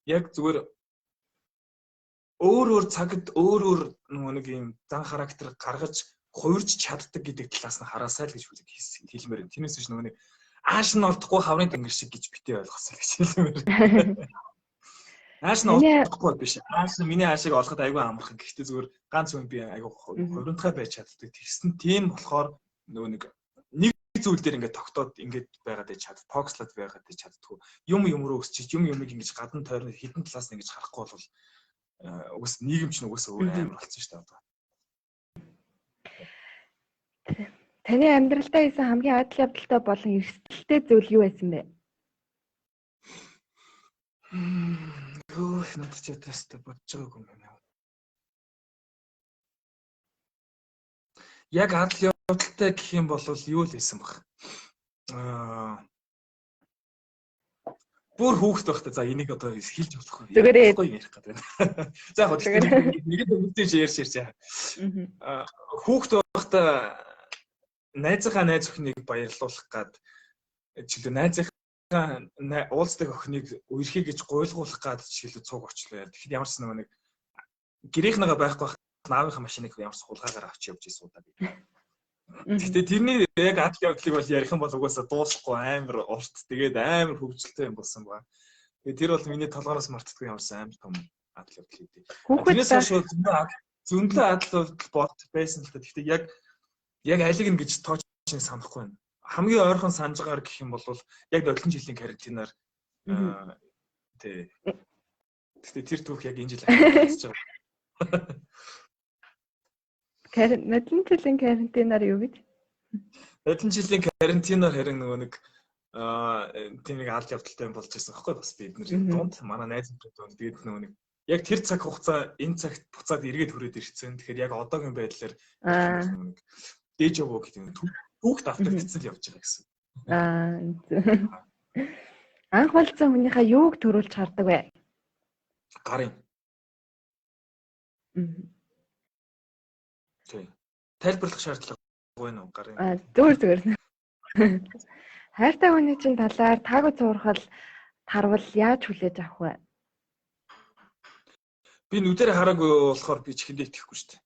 яг зүгээр өөр өөр цагт өөр өөр нөгөө нэг юм зан характер гаргаж хувирч чаддаг гэдэг талаас нь хараасай л гэж хэлмээр байна. Тэрнээс биш нөгөө нэг ааш нь олдохгүй хаврын тэнгэр шиг гэж битээ ойлгосон гэж хэлмээр. Ааш нь олдохгүй биш. Ааш нь миний аашийг олоход айгүй амархан. Гэхдээ зүгээр ганц хүн би айгүй хувирнтгай байж чаддаг. Тэгсэн тийм болохоор нөгөө нэг зүйл дээр ингээд тогтоод ингээд байгаад байж чад, фокуслаад байгаад байж чаддгүй. Юм юм руу өсчиж, юм юмыг ингэж гадна тойрно хідэн талаас нь ингэж харахгүй бол угаас нийгэм чинь угаасаа өөр амар болсон шүү дээ одоо. Таны амьдралдаа хийсэн хамгийн адал явдалтай болон эрсдэлтэй зүйл юу байсан бэ? Надад ч ястаа бодож байгаагүй юм байна. Яг адал явдалтай гэх юм бол юу л байсан бах. Бүр хүүхэд байхдаа за энийг одоо хэлж болохгүй. Зүгээр ярих гэдэг байна. За яг нэг л үгтэй ярьж ярьж. Хүүхэд байхдаа найзынхаа найз охиныг баярлуулах гад чиглүү найзынхаа уулздаг охиныг үерхий гэж гуйлгуулах гад чиглүү цуг очлоо. Тэгэхэд ямар ч нэг гэрийнхнийгаа байхгүй байх аавынхаа машиныг ямар ч хулгайгаар авч явж исэн удаа би. Гэхдээ тэрний яг адал явдлыг бол ярих юм бол угаасаа дуусахгүй амар урт тэгээд амар хөвгөлтэй юм болсон байна. Тэгээд тэр бол миний толгоноос мартдаггүй ямарсан амар том адал явдал хийдэг. Тэрнээс хойш зөндлөө адал явдал болт байсан л та. Гэхдээ яг алиг нь гэж тооч санахгүй байна. Хамгийн ойрхон санаж байгаагаар гэх юм бол яг 7 жилийн карантинаар тий. Гэхдээ тэр түүх яг энэ жил ахиж байгаа. 7 жилийн карантинаар юу гэж? 7 жилийн карантинаар харин нөгөө нэг тийм нэг аль явдалтай юм болж байсан байхгүй бас бид нарын дунд манай найзуудын дунд тэгээд нөгөө нэг Яг тэр цаг хугацаа энэ цагт буцаад эргээд хүрээд ирсэн. Тэгэхээр яг одоогийн байдлаар нэг дежавю гэдэг нь түүх давтагдсан л явж байгаа гэсэн. Анх болцсон хүнийхээ юуг төрүүлж хардаг вэ? Гарын. Тийм. Тайлбарлах шаардлага байна уу гарын? Зүгээр. Хайртай хүний чинь талаар таагүй цуурхал тарвал яаж хүлээж авах вэ? Би нүдээр хараагүй болохоор би чихэндээ итгэхгүй шүү дээ.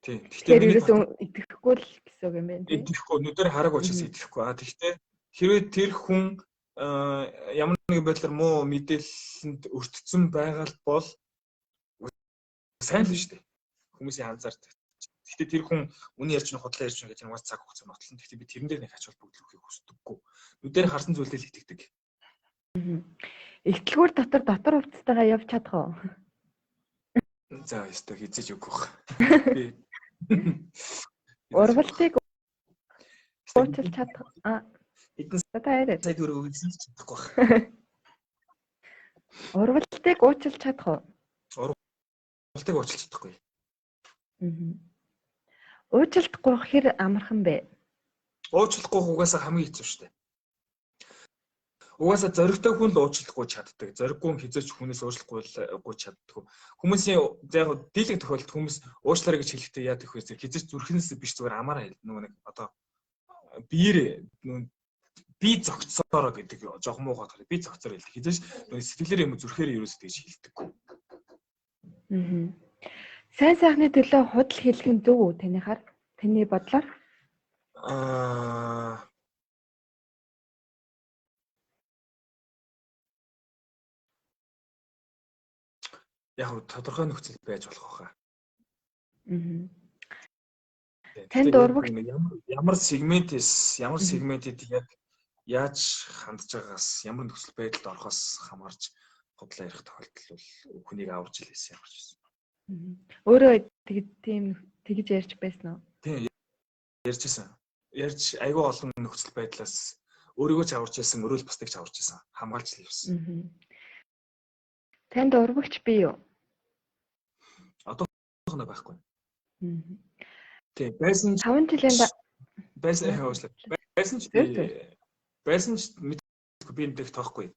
Тийм. Гэхдээ ерөөсөө итгэхгүй л гэсэн үг юм байна тийм. Итгэхгүй, нүдээр хараагүй учраас итгэхгүй. Тэгэхдээ хэрвээ тэр хүн ямар нэгэн байдлаар муу мэдээлэлд өртсөн байгаа бол сайн л шүү дээ. Хүмүүсийн анзаардаг. Гэхдээ тэр хүн үний ярьж нь худлаа ярьж нь гэж нугас цаг хугацаа нотлон. Гэхдээ би тэрэн дээр нэг ач холбогдол өгөхийг хүсдэггүй. Нүдээр харсан зүйлээ л итгэдэг. Игтлгүүр дотор хувцастайгаа явж чадах уу? За, ёстой хизээж өгөх байх. Би урвалтыг уучлах чадах. Эдэн сая төгрөг өгсөн ч чадахгүй байх. Урвалтыг уучлах чадах уу? Урвалтыг уучлах чадахгүй. Уучлахгүй хэр амархан бэ? Уучлахгүй угаасаа хамгийн хэцүү шүү дээ. Угаасаа зоригтой хүн л уучлахгүй чаддаг. Зориггүй хүн хизээч хүнээс уучлахгүй чаддаггүй. Хүмүүсийн яг дийлэг тохиолдолд хүмүүс уучлаарай гэж хэлэхдээ яадаг вэ? Хизээч зүрхнээс биш зүгээр амаараа нөгөө нэг одоо биеэр нөгөө би зогцоороо гэдэг жоохон муугаа гараа. Би зогцоор хэлдэг. Хизээч нөгөө сэтгэлээр юм зүрхээр ерөөсөө тэгж хэлдэггүй. Сайн сайхны төлөө худал хэлэх нь зөв үү танихаар? Таны бодлоор? Яг тодорхой нөхцөл байж болох байхаа. Танд урвагч ямар сегментээс ямар сегментэд яг яаж хандж байгаас ямар нөхцөл байдалд орохоос хамаарч худлаа ярих тохиолдол бол хүнийг аварч л байсан ямар ч байсан. Өөрөө тийм тэгж ярьж байсан уу? Тийм ярьж байсан. Ярьж айгүй олон нөхцөл байдлаас өөрийгөө ч аварч байсан, өөрөө л бусдыг ч аварч байсан. Хамгаалж л явсан. Танд урвагч бий юу? Одоохондоо байхгүй. Тийм байсан ч 5 жилийн байсан уучлаарай. Байсан ч байсан ч мэдгүй би энэ дэх тоохгүй.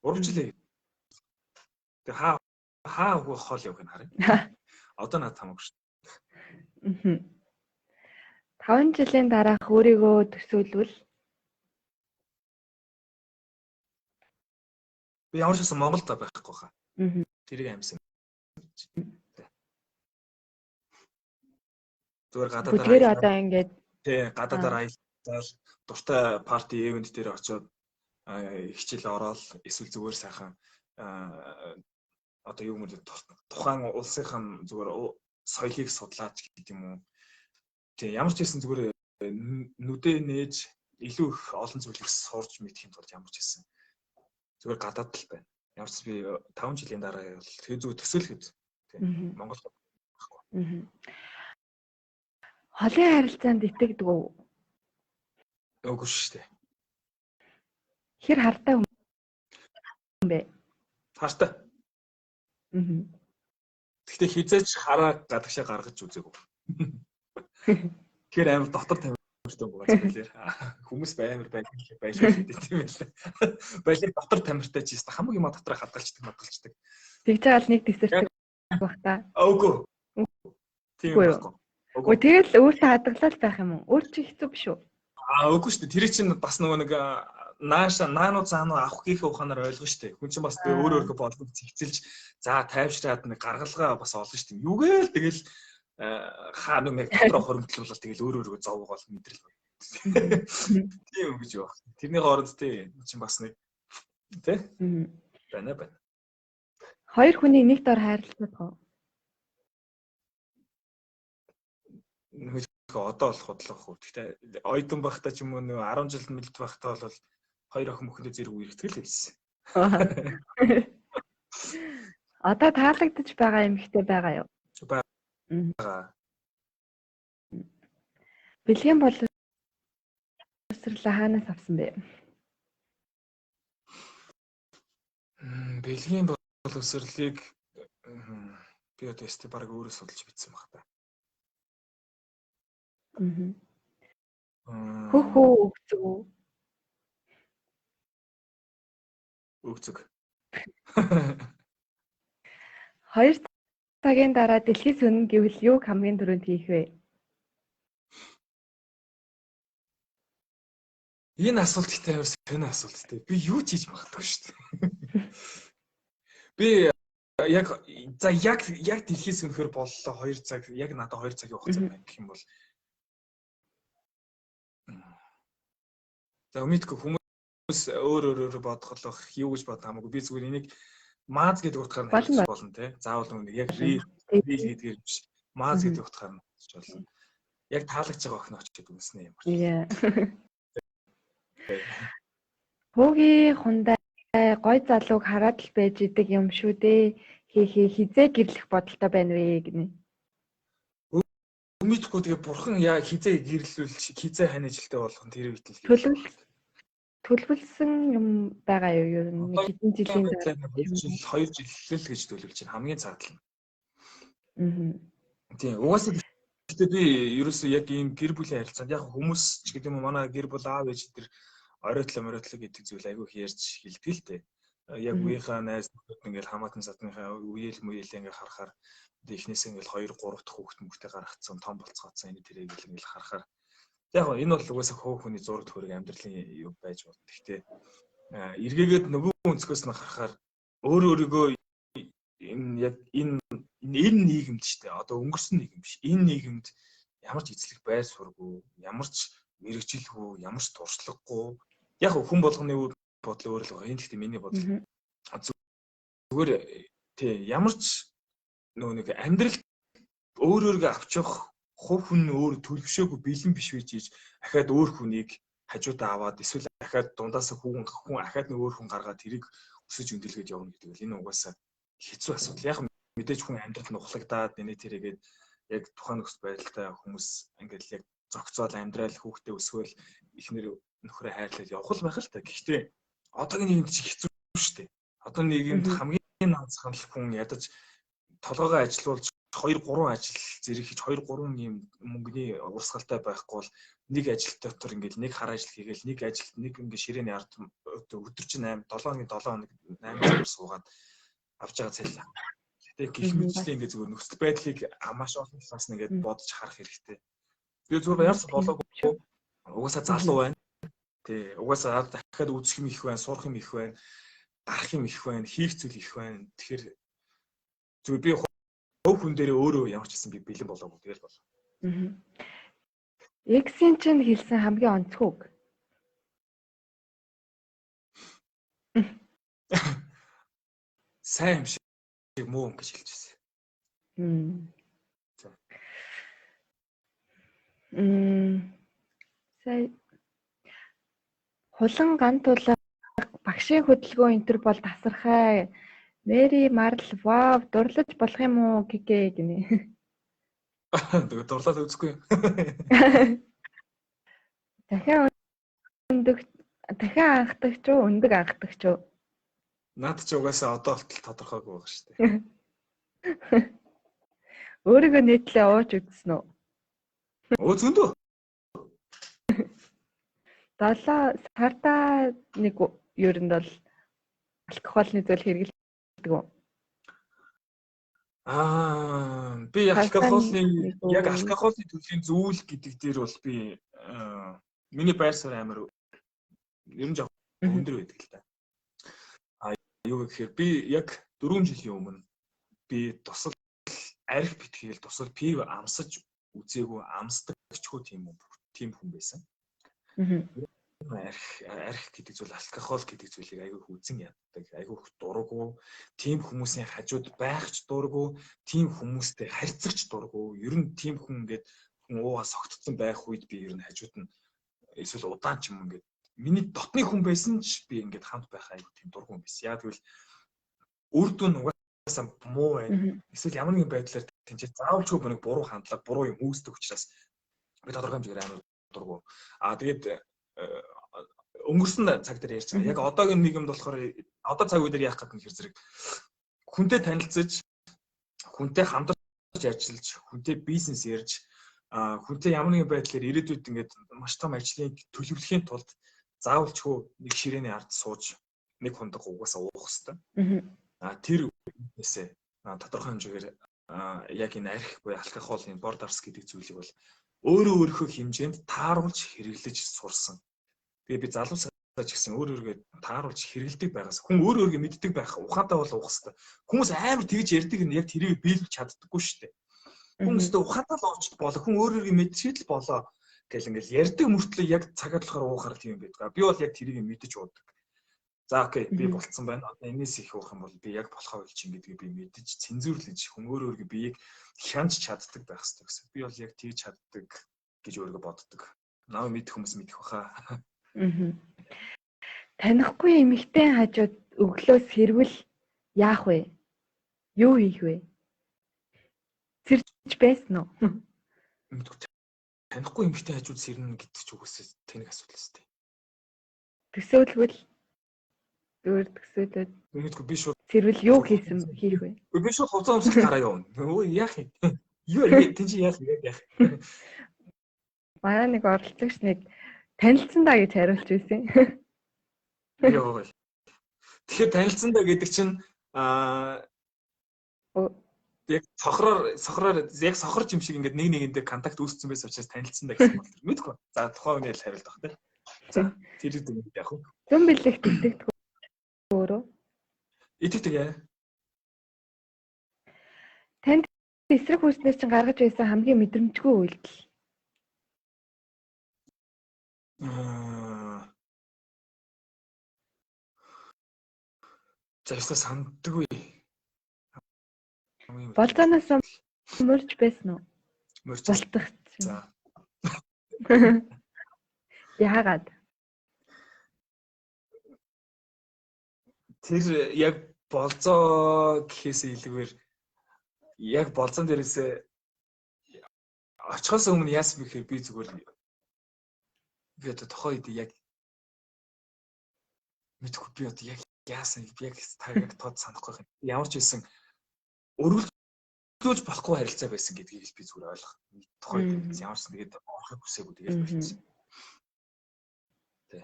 Урвчлаа. Тэг хаа хөө хоол явах нь харъя. Одоо надад хамаагүй шүү. 5 жилийн дараах өөрийгөө төсөөлвөл би ямар ч байсан Монголд байхгүй хаа. Тэрийг амьсан. Зүгээр гадаадаар бүгдээр одоо ингээд тий гадаадаар аялал дуртай парти ивент дээр очиод хичээл ороод эсвэл зүгээр сайхан одоо юу юм бэ тухайн улсынхаа зүгээр соёлыг судлаач гэдэг юм уу. Тий ямар ч байсан зүгээр нүдээ нээж илүү их олон зүйлийг сурч мэдхийн тулд ямар ч байсан зүгээр гадаад л байна. Ямар ч би 5 жилийн дараа бол тэгээ зүгээр төсөөлөхөд тий Монгол байхгүй. Холын харилцаанд итгэдэг үү? Үгүй шүү дээ. Хэр хартай юм бэ? Хартай. Гэхдээ хизээч хараа гадагшаа гаргаж үзээгүй. Тэгэхээр амар дотор тамиртай юм байна байлээ. Хүмүүс амар байлгүй гэдэг юм байлаа. Байлаа дотор тамиртай ч юм хамаг юм дотроо хадгалчдаг. Тэгж байгаа л нэг дэсэрдэг байх та. Үгүй. Тийм байхгүй. Үгүй тэгэл өөртөө хадгалал байх юм уу? Өөр чи хэцүү биш үү? Үгүй шүү дээ. Тэр чинь бас нөгөө нэг нааша наануу заануу авах гийнхээ ухаанаар ойлгоно шүү дээ. Хүн чинь бас өөр өөрхөө бодлого зэгцэлж за тайвшраад нэг гаргалгаа бас олно шүү дээ. Юугээл тэгэл хаа нэг дотроо хоримтлуулаад тэгэл өөр өөргөө зовгоол мэдрэл байна. Тийм юм гэж юу. Тэрний хооронд тий чинь бас нэг тий байна байна. Хоёр хүний нэг дор хайрлах уу? Одоо бол худлах уу. Гэхдээ оюутан байхдаа ч юм уу нэг 10 жил мэлд байхдаа бол хоёр охин мөхөндөө зэрэг үерхдэг л байсан. Одоо таалагдж байгаа эмэгтэй байгаа юу? Байгаа. Бэлгийн боловсрлоо хаанаас авсан бэ? Бэлгийн Боловсролыг би одоо өстэй баг өөрөө судалж бичсэн баг та. Аа. Хөө өгцөг үү? Өгцөг. 2 цагийн дараа дэлхий сөннө гэвэл юуг хамгийн түрүүнд хийх вэ? Энэ асуулт ихтэй амар сонин асуулт те. Би юу ч хийж магадгүй шүү дээ. Би яг за яг яг дэлхий сөнөхөр боллоо 2 цаг яг надад 2 цагийн хугацаа байна гэх юм бол за мэдгүй хүмүүс өөр өөр өөр бодголох юу гэж бодох хамаагүй би зүгээр энийг мааз гэдэг утгаар нь хариулж болно те. Заавал нэг яг рил гэдгээр биш. Мааз гэдэг утгаар нь хариулж болно. Яг таалагч байгаа охин очиж үнснэ юм байна. Хүүгийн хундай гой залууг хараад л байж идэг юм шүү дээ. Хээ хизээ гэрлэх бодолтой байна вэ гинэ. Мэдхгүй тэгээ бурхан яа хизээ гэрлүүлж хизээ хань ажилтай болгох нь тэр үед л төлөвлөсөн юм байгаа юу ер нь нэг хэдэн жилийн дараа 2 жил л гэж төлөвлөж байна. Хамгийн цаад л. Аа. Тийм угаасаа гэхдээ би ерөөсөө яг ийм гэр бүлийн харилцаанд яг хүмүүс ч гэдэг юм уу манай гэр бүл аав ээж тэр оройтлоо моройтлоо гэдэг зүйл айгүй их ярьж хэлдэг л дээ. Яг үеийнхаа найз нөхөд ингээл хамаатан садныхаа үеэл мүеэл ингээ харахаар эхнээсээ ингээл 2 3 дахь хүүхэд мөхтэй гаргацсан том болцгооцсон энэ тэрийг ингээл харахаар яг энэ бол угаасаа хөөх хүний зураг төхөрөг амьдралын юу байж болно. Гэхдээ эргээгээд нөгөө өнцгөөс нь харахаар өөр өөрийгөө энэ яг энэ энэ нийгэмд шүү дээ. Одоо өнгөрсөн нийгэм биш. Энэ нийгэмд ямар ч эзлэх байр сургүй, ямар ч мэрэгжилгүй, ямар ч туршлагагүй. Яг хүн болгоны бодол өөр л байгаа. Энэ гэхдээ миний бодол. Зүгээр тий ямар ч нөгөө нэг амьдрал өөр өөргөө авч явах хувь хүн өөр төлөвшөөгүй бэлэн биш байж иж ахаад өөр хүнийг хажуудаа аваад эсвэл ахаад дундаас хүн ахаад нэг өөр хүн гаргаад тэрийг өсөж өндөрлөж явна гэдэг бол энэ угаасаа хэцүү асуудал. Яг мэдээж хүн амьдрал нухлагдаад нэ тэрийгээд яг тухайн нөхцөл байдалтай хүмүүс ингээд яг зохицоол амьдрал хүүхдээ өсгөөл эхнэр нөхрөө хайрлаад явах л байх л та. Гэхдээ одоогийн нийгэмд чи хэцүү шүү дээ. Одоо нийгэмд хамгийн наазах нь хүн ядаж толгоогоо ажилуулж 2 3 ажил зэрэг хийж 2 3 юм мөнгөний урсгалтай байхгүй бол нэг ажил дотор ингээд нэг хар ажил хийгээл нэг ажилд нэг ингээд ширээний ард өдөр чинь 8 7 хоногийн 7 хоног 8 цагаар суугаад авч байгаа цалин. Тэгээ гих мэтчлээ ингээд зүгээр нөхцөл байдлыг маш олон талаас нь ингээд бодож харах хэрэгтэй. Би зүгээр ямарч болоогүй. Угаасаа залуу байна. Тий, угаасаа дахиад үзэх юм их байна, сурах юм их байна, дарах юм их байна, хийх зүйл их байна. Тэгэхээр зүгээр би хувь хүн дээрээ өөрөө ямар ч гэсэн би бэлэн болоогүй тэгэл болоо. Аа. Эксийн чинь хэлсэн хамгийн онцгой үг. Сайн юм шиг муу юм гэж хэлж байсан. Сая хулан ган тулга багшийн хөдөлгөөн энтер бол тасархай. Мэри Марл вау дурлаж болох юм уу гэгээ гинэ. Тэгээ дурлаад үзэхгүй. Дахиад өндөг дахиад анхдагч уу өндөг анхдагч уу? Наад чи угаасаа одоо болтол тодорхойгүй байгаа шүү дээ. Өөрийгөө нийтлээ ууж үзсэн үү? Өө зөндөө. 7 сарда нэг ер нь бол алкоголны зүйл хэрэглэдэг үү? Аа би алкоголны яг алкоголны төрлийн зүйл гэдэг дээр бол би миний байр суурь амар ер нь жоох өндөр байдаг л та. А юу гэхээр би яг 4 жилийн өмнө би тусал арх битгээл тусал пив амсаж үзээгүй амсдагчгүй тийм хүн байсан. Арх гэдэг зүйл алкогол гэдэг зүйлийг айгүй их үзэн яддаг, айгүй их дургу, тийм хүмүүсийн хажууд байх ч дургу, тийм хүмүүстэй харьцах ч дургу. Ер нь тийм хүн ингээд хүн уугаа согтцсон байх үед би ер нь хажууд нь эсвэл удаан ч юм ингээд миний дотны хүн байсан ч би ингээд хамт байх айгүй тийм дургу юм байсан. Яг тэгвэл үр дүн угаасаа муу байна. Эсвэл ямар нэгэн байдлаар тэнцээ заавалчгүй нэг буруу хандлага, буруу юм үүсдэг учраас би тодорхой хэмжээгээр амар дургу. Аа тэгээд өнгөрсөн цаг дээр ярьж байгаа. Яг одоогийн нийгэмд болохоор одоо цаг үе дээр яах гэдэг нь хэр зэрэг Хүнтэй танилцаж, хүнтэй хамтарч ажиллаж, хүнтэй бизнес ярьж, хүнтэй ямар нэгэн байдлаар ирээдүйд ингээд маш том ажлыг төлөвлөхийн тулд заавалчгүй нэг ширээний ард сууж нэг хундаг угаасаа уух хэвээр. Тэр үгнээсээ тодорхой хэмжээгээр яг энэ арх буюу алкогол, энэ бор дарс гэдэг зүйлийг бол өөрөө өөрийнхөө хэмжээнд тааруулж хэрэглэж сурсан. Тэгээ би залуусаа ч гэсэн өөр өөргөө тааруулж хэрэглэдэг байгаас хүн өөр өөргөө мэддэг байх, ухаантай бол уух хэвээр. Хүмүүс амар тэгж ярьдаг нь яг тэрийг биелүүлж чаддаггүй шүү дээ. Хүн өстө ухаантай л ууч болоо, хүн өөр өөргөө мэдчихэл болоо гэл ингээл ярьдаг мөртлөө яг цагаад болохоор уухаар тийм байдаг. Би бол яг тэрийг мэдэж уудаг. За окей, би болцсон байна. Одоо энэс их уух юм бол би яг болохоо болчих гэдгийг би мэдэж, цензуурлаж хүн өөр өөргөө биеийг хянаж чаддаг байх хэрэгтэй гэсэн. Би бол яг тэгж чаддаг гэж өөрийгөө боддог. Намайг мэдэх хүмүүс мэдэх баха. Танихгүй эмэгтэй хажууд өглөө сэрвэл яах вэ? Юу хийх вэ? Сэрж байсан уу? Мэдгүй. Танихгүй эмэгтэй хажууд сэрнэ гэдэг чинь үгүйсээ тэнэг асуудал өстэй. Төсөөлвөл зүгээр төсөөлөөд. Мэдгүй, би шууд сэрвэл юу хийсэн хийх вэ? Би шууд хувцас өмсөх гараа явна. Өө яах юм? Юу тэн чи яах юм яах? Манай нэг оролцогч нэг танилцсан даа гэж хариулж байсан. Йоо. Тэгэхээр танилцсан даа гэдэг чинь яг сохроор яг сохорч юм шиг ингээд нэг нэгэндээ контакт үүссэн байсан учраас танилцсан даа гэсэн бол мэдгүй. За тухайн хүний л хариулт баг тий. За тэр үед яах вэ? Зөн бэлэгт итгэдэг өөрөө. Итгэдэг яа. Танд эсрэг хүснээр чинь гаргаж байсан хамгийн мэдрэмжгүй үйлдэл. За ёстой санддаггүй. Болзооноос мөрж байсан уу? Мөрж. Болтох. За. Яагаад? Тэр яг болзоо гэхээс илүүгээр яг болзон дээрээсээ очихоос өмнө яасан бэ гэхээр би зүгээр би одоо тохоо үед яг мэдгүй, би одоо яг яасан яг та яг тод санахгүй юм. Ямар ч байсан өргөлдүүлж болохгүй харилцаа байсан гэдгийг би зүгээр ойлгох. Тухайн үед ямар ч тэгээд орохыг хүсээгүй, тэгээд болчихсон. Тэ.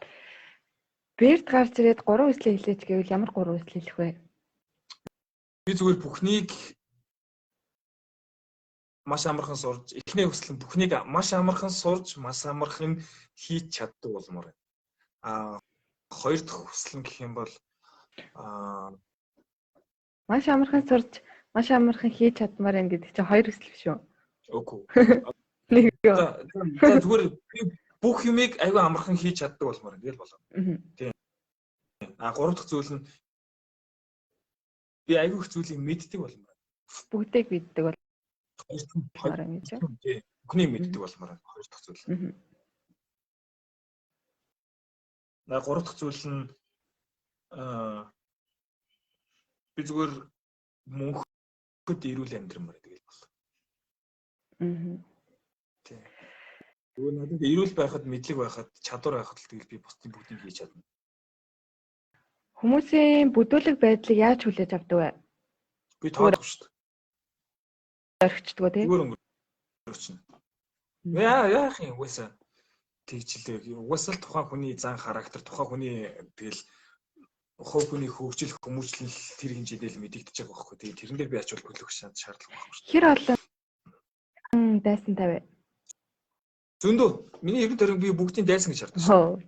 Бэрд гарч ирээд 3 хүслээ хэлээч гэвэл ямар 3 хүсэл хэлэх вэ? Би зүгээр бүхнийг маш амархан сурж, эхний хүсэл нь бүхнийг маш амархан сурж, маш амархан хийж чаддаг болмоор байна. Хоёр дахь хүсэл нь гэх юм бол маш амархан сурж, маш амархан хийж чадмаар байна гэдэг чинь хоёр хүсэл биш үү? Үгүй. Нэг. За зүгээр би бүх юмыг айгүй амархан хийж чаддаг болмоор байна. Тэгэл болоо. Тийм. Гурав дахь зүйл нь би айгүй их зүйлийг мэддэг болмоор байна. Бүгдийг мэддэг болмоор байна гэж. Тийм. Бүхнийг мэддэг болмоор байна. Хоёр дахь зүйл. Гурав дахь зүйл нь би зүгээр мөнхөд эрүүл амьдрмаар тэгэл болоо. Тийм. Зүгээр надад эрүүл байхад, мэдлэг байхад, чадвар байхад л тэгэл би бусдын бүгдийг хийж чадна. Хүмүүсийн бүдүүлэг байдлыг яаж хүлээж авдаг вэ? Би тоодохгүй шүү дээ. Орхичдгоо тий. Зүгээр өнгөрчихнө. Яах юм угаасаа тэгжлээ. Угаасаа л тухайн хүний зан характер, тухайн хүний тэгэл хувь хүний хөгжил, хүмүүжлэл тэр хэмжээндээ л мэдэгдэж байгаа байхгүй. Тэгээ тэрэн дээр би ач холбогдол өгөх шаардлага байхгүй шүү дээ. Хэр олон дайсан тавь? Зөндөө. Миний эргэн тойрон би бүгдийн дайсан гэж хардаг шүү.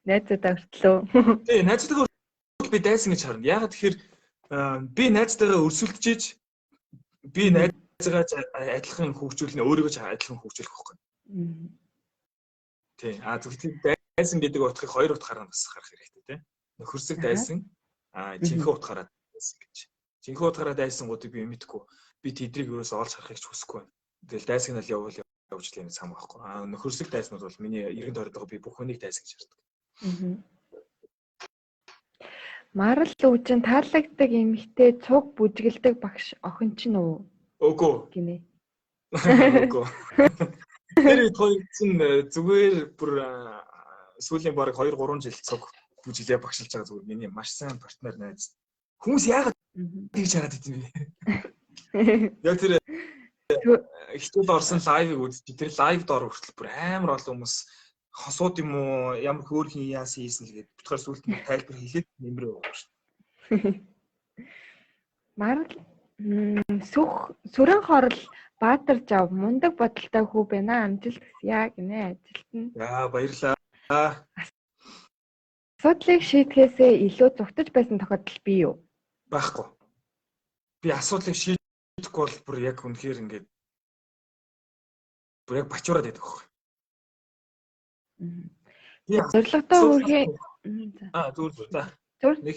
Найзуудаа хүртлөө. Тий, найзуудаа хүртэл би дайсан гэж харна. Яагаад тэгэхээр би найзтайгаа өрсөлдөж, би найзгаа адилхан хөгжүүлнэ, өөрийгөө ч адилхан хөгжүүлэх байхгүй. Тий. Зөвхөн дайсан гэдэг утгыг хоёр утгаараа бас харах хэрэгтэй тий. Нөхөрсөг дайсан, жинхэнэ утгаараа дайсан гэж. Жинхэнэ утгаараа дайсангуудыг би мэдэхгүй. Би тэдрийг ерөөсөө олж харахыг ч хүсэхгүй байна. Тэгэл дайсаг нь л явуул явж л юм сам байхгүй. Нөхөрсөг дайснууд бол миний эргэн тойрон би бүх хүнийг дайсан гэж хардаг. Марал өвчин таалагддаг эмэгтэй цуг бүжгэлдэг багш охин чинь үү? Үгүй. Гинэ. Үгүй. Тэр үед хоёр чинь зүгээр бүр сүүлийн бараг 2-3 жил цуг бүжиглээ багшилж байгаа зүгээр миний маш сайн партнер найз. Хүмүүс яагаад тэгж хараад идэв юм бэ? Яг тэр хичээл орсон live-ыг үзчих. Тэр live доор хүртэл бүр амар олон хүмүүс хосууд юм уу ямар хөөрхөн яасан хийсэн л гээд битгаар сүулт нь тайлбар хийлээд нэмрээ байгаа шүү дээ. Марал сүх сүрэн хорл Баатар жав мундаг бодолтой хүү байна, амжилт хүсье гинэ ажилт нь. За баярлалаа. Асуудлыг шийдэхээсээ илүү зүгтэж байсан тохиолдол бий юу? Байхгүй. Би асуудлыг шийдэхгүй бол бүр яг үнэхээр ингээд бүр яг бачуураад байдаг байхгүй. Зорилготой хүрэхийн зүгээр зүгээр за. Нэг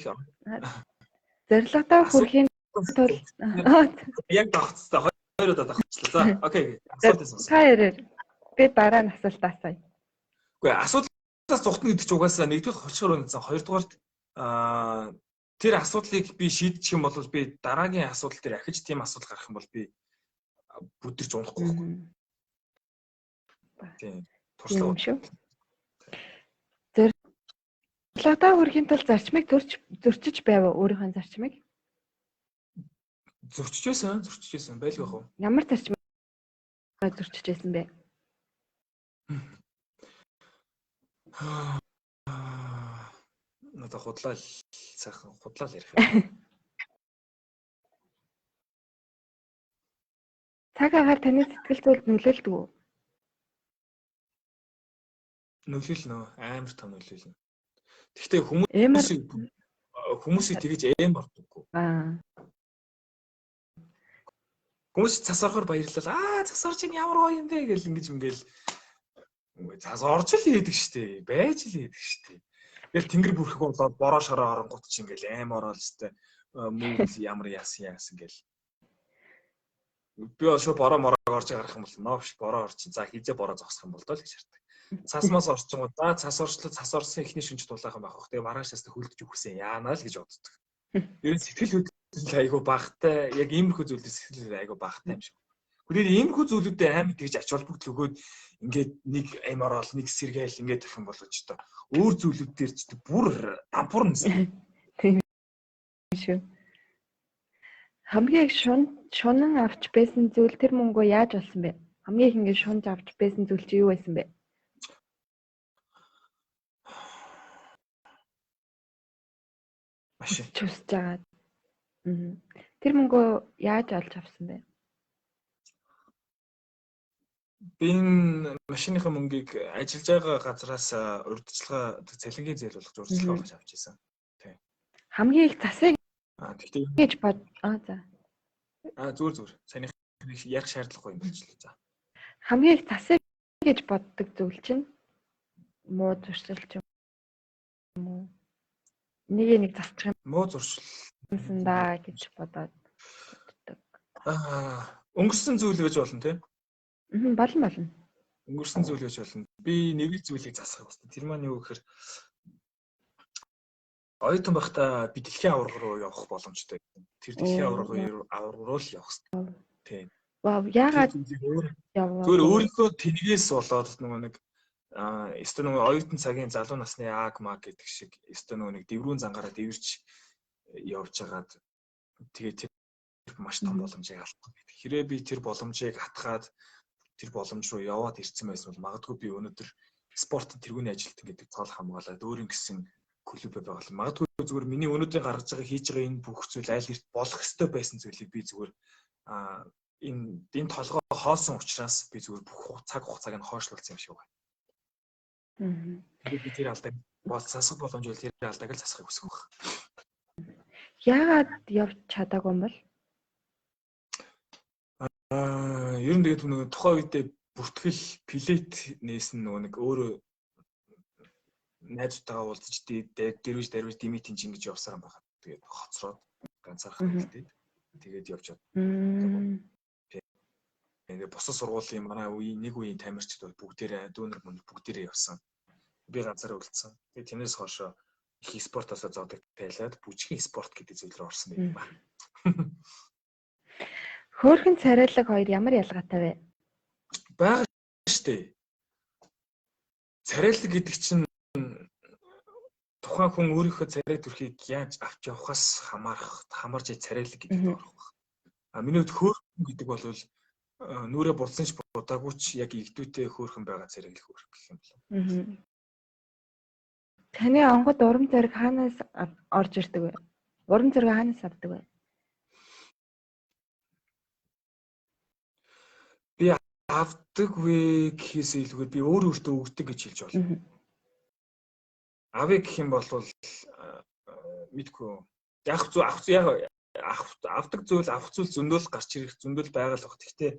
зорилготой хүрэхийн тулд яг давхцсан. Хоёр удаа давхцлаа. За окей. Асуултыг сонсоо. Та ярээр. Би дараа нь асуулт асууя. Үгүй асуудлаас зугтана гэдэг чинь угаасаа нэгдүгээр хулшгаар үнэлсэн. Хоёрдугаарт тэр асуудлыг би шийдчих юм бол би дараагийн асуудал дээр ахиж тийм асуудал гарах юм бол би бүдэрч унахгүй байхгүй. Тийм. Туршлага шүү. Зорилготой хүрэхийн тулд зарчмыг зөрчиж байв уу? Өөрийнхөө зарчмыг? Зөрчиж байсан, зөрчиж байсан. Байлгүй яах вэ? Ямар зарчмыг зөрчиж байсан бэ? Надад худлаа сайхан худлаа л ярих юм. Цаг агаар таны сэтгэл зүйд нөлөөлдөг үү? Нөлөөлнө, амар том нөлөөлнө. Гэхдээ хүмүүсийг тэгэж эм ордоггүй. Хүмүүс цас орохоор баярлал. Аа цас орж ин ямар гоё юм бэ гэл ингэж ингээл цас орж л хийдэг штэ. Байж л хийдэг штэ. Тэгэл тэнгэр бүрхэг болоод бороо шороо оронгууд чи ингээл эм ороод штэ. Мүүл ямар яасан яасан гэл. Би бол шууд бороо мороог орж гарах юм бол новш бороо орчин. За хизээ бороо зогсох юм бол доо л гэж хардаг. Цас мас орчингууд за цас орчлоо цас орсон эхний шинж тулаахан байх бох. Тэгээ маргаашаас хөлдөж үхсэн яана л гэж боддог. Ер нь сэтгэл хөдлөл айгүй багтай. Яг иймэрхүү зүйлээс сэтгэл хөдлөл айгүй багтай юм шиг. Гэхдээ иймэрхүү зүйлүүдэд амар тэгж ач холбогдол өгөөд ингээд нэг аим ороод нэг сэргээл ингээд тавих юм болоо ч та өөр зүйлүүд дээр ч бүр дампуурна гэсэн. Тийм шүү. Хамгийн их шунан авч байсан зүйл тэр мөнгөө яаж олсон бэ? Хамгийн их ингээд шунж авч байсан зүйл чи юу байсан бэ? Машин. Чусж байгаа. Тэр мөнгөө яаж олж авсан бэ? Би энэ машиныхаа мөнгийг ажиллаж байгаа газраас урьдчилгаа цалингийн зээл болгож урьдчилгаа болгож авч ирсэн. Тийм. Хамгийн их засыг тэгтээ гэж бод. За. Зүгээр. Санийх ярих шаардлагагүй юм болчихлоо. За. Хамгийн их засыг гэж боддог зүйл чинь муу зуршил ч юм уу? Нэг нэг засчих юм. Муу зуршил юмсан да гэж бодоод боддог. Өнгөрсөн зүйл гэж болно тий? Болно. Өнгөрсөн зүйл гэж болно. Би нэг л зүйлийг засах хэрэгтэй. Тэр маань юу гэхээр оюутан байхдаа би дэлхийн аварга руу явах боломжтой. Тэр дэлхийн аварга руу л явах хэрэгтэй. Тийм. Вау, яагаад яваа? Зүгээр өөрийнхөө тэнэгээс болоод нөгөө нэг өстө нөгөө оюутан цагийн залуу насны аг маг гэдэг шиг өстө нөгөө нэг дэврүүн зангаараа дэвэрч явж хагаад тэгээ тэр маш том боломжийг алдах гэдэг. Хэрэг би тэр боломжийг атгаад тэр боломж руу яваад ирсэн байсан бол магадгүй би өнөөдөр спортын тэргүүний ажилтан гэдэг цол хамгаалаад өөрийн гэсэн клуб байгуулсан. Магадгүй зүгээр миний өнөөдрийн гаргаж байгаа хийж байгаа энэ бүх зүйл айл эрт болох ёстой байсан зүйлийг би зүгээр энэ толгой хоосон учраас би зүгээр бүх цаг хугацааг нь хойшлуулсан юм шиг байна. Тэгээд би тэр алдааг бол засах боломж бол тэр алдааг л засахыг хүсэх байх. Яагаад явж чадаагүй юм бол? Ер нь тэгээд нөгөө тухайн үедээ бүртгэл плейт нээсэн нөгөө нэг өөрөө найзуудтайгаа уулзаж дэрвэж дарвж димитин чинь гэж явсаар юм байна. Тэгээд хоцроод ганцаархан үлдээд тэгээд явж чаддаг. Тэгээд бусад сургуулийн манай үеийн нэг үеийн тамирчид бол бүгдээрээ дүүнер мөн бүгдээрээ явсан. Би ганцаараа үлдсэн. Тэгээд тэрнээс хойш их спортоосоо зодог тайлаад бүжгийн спорт гэдэг зүйл рүү орсон юм байна. Хөөрхөн царайлаг хоёр ямар ялгаатай вэ? Бага штэ. Царайлаг гэдэг чинь Тухайн хүн өөрийнхөө царай төрхийг яаж авч явахаас хамаарч царайлаг гэдэг орох баг. А миний хувьд хөөрхөн гэдэг бол нүрээ бурдсан ч будаагүй ч яг игдүүтэй хөөрхөн байгаа царайлаг хөөрхөн гэх юм болов. Таны онгод урам зориг хаанаас орж ирдэг вэ? Урам зориг хаанаас авдаг вэ? Би авдаг вэ гэхээс илүүгээр би өөр өөртөө өгдөг гэж хэлж болно. Авъя гэх юм бол мэдгүй. Яг зү авах яг авдаг зүйл авах зүйл зөндөл гарч ирэх зөндөл байгаа л баг. Гэхдээ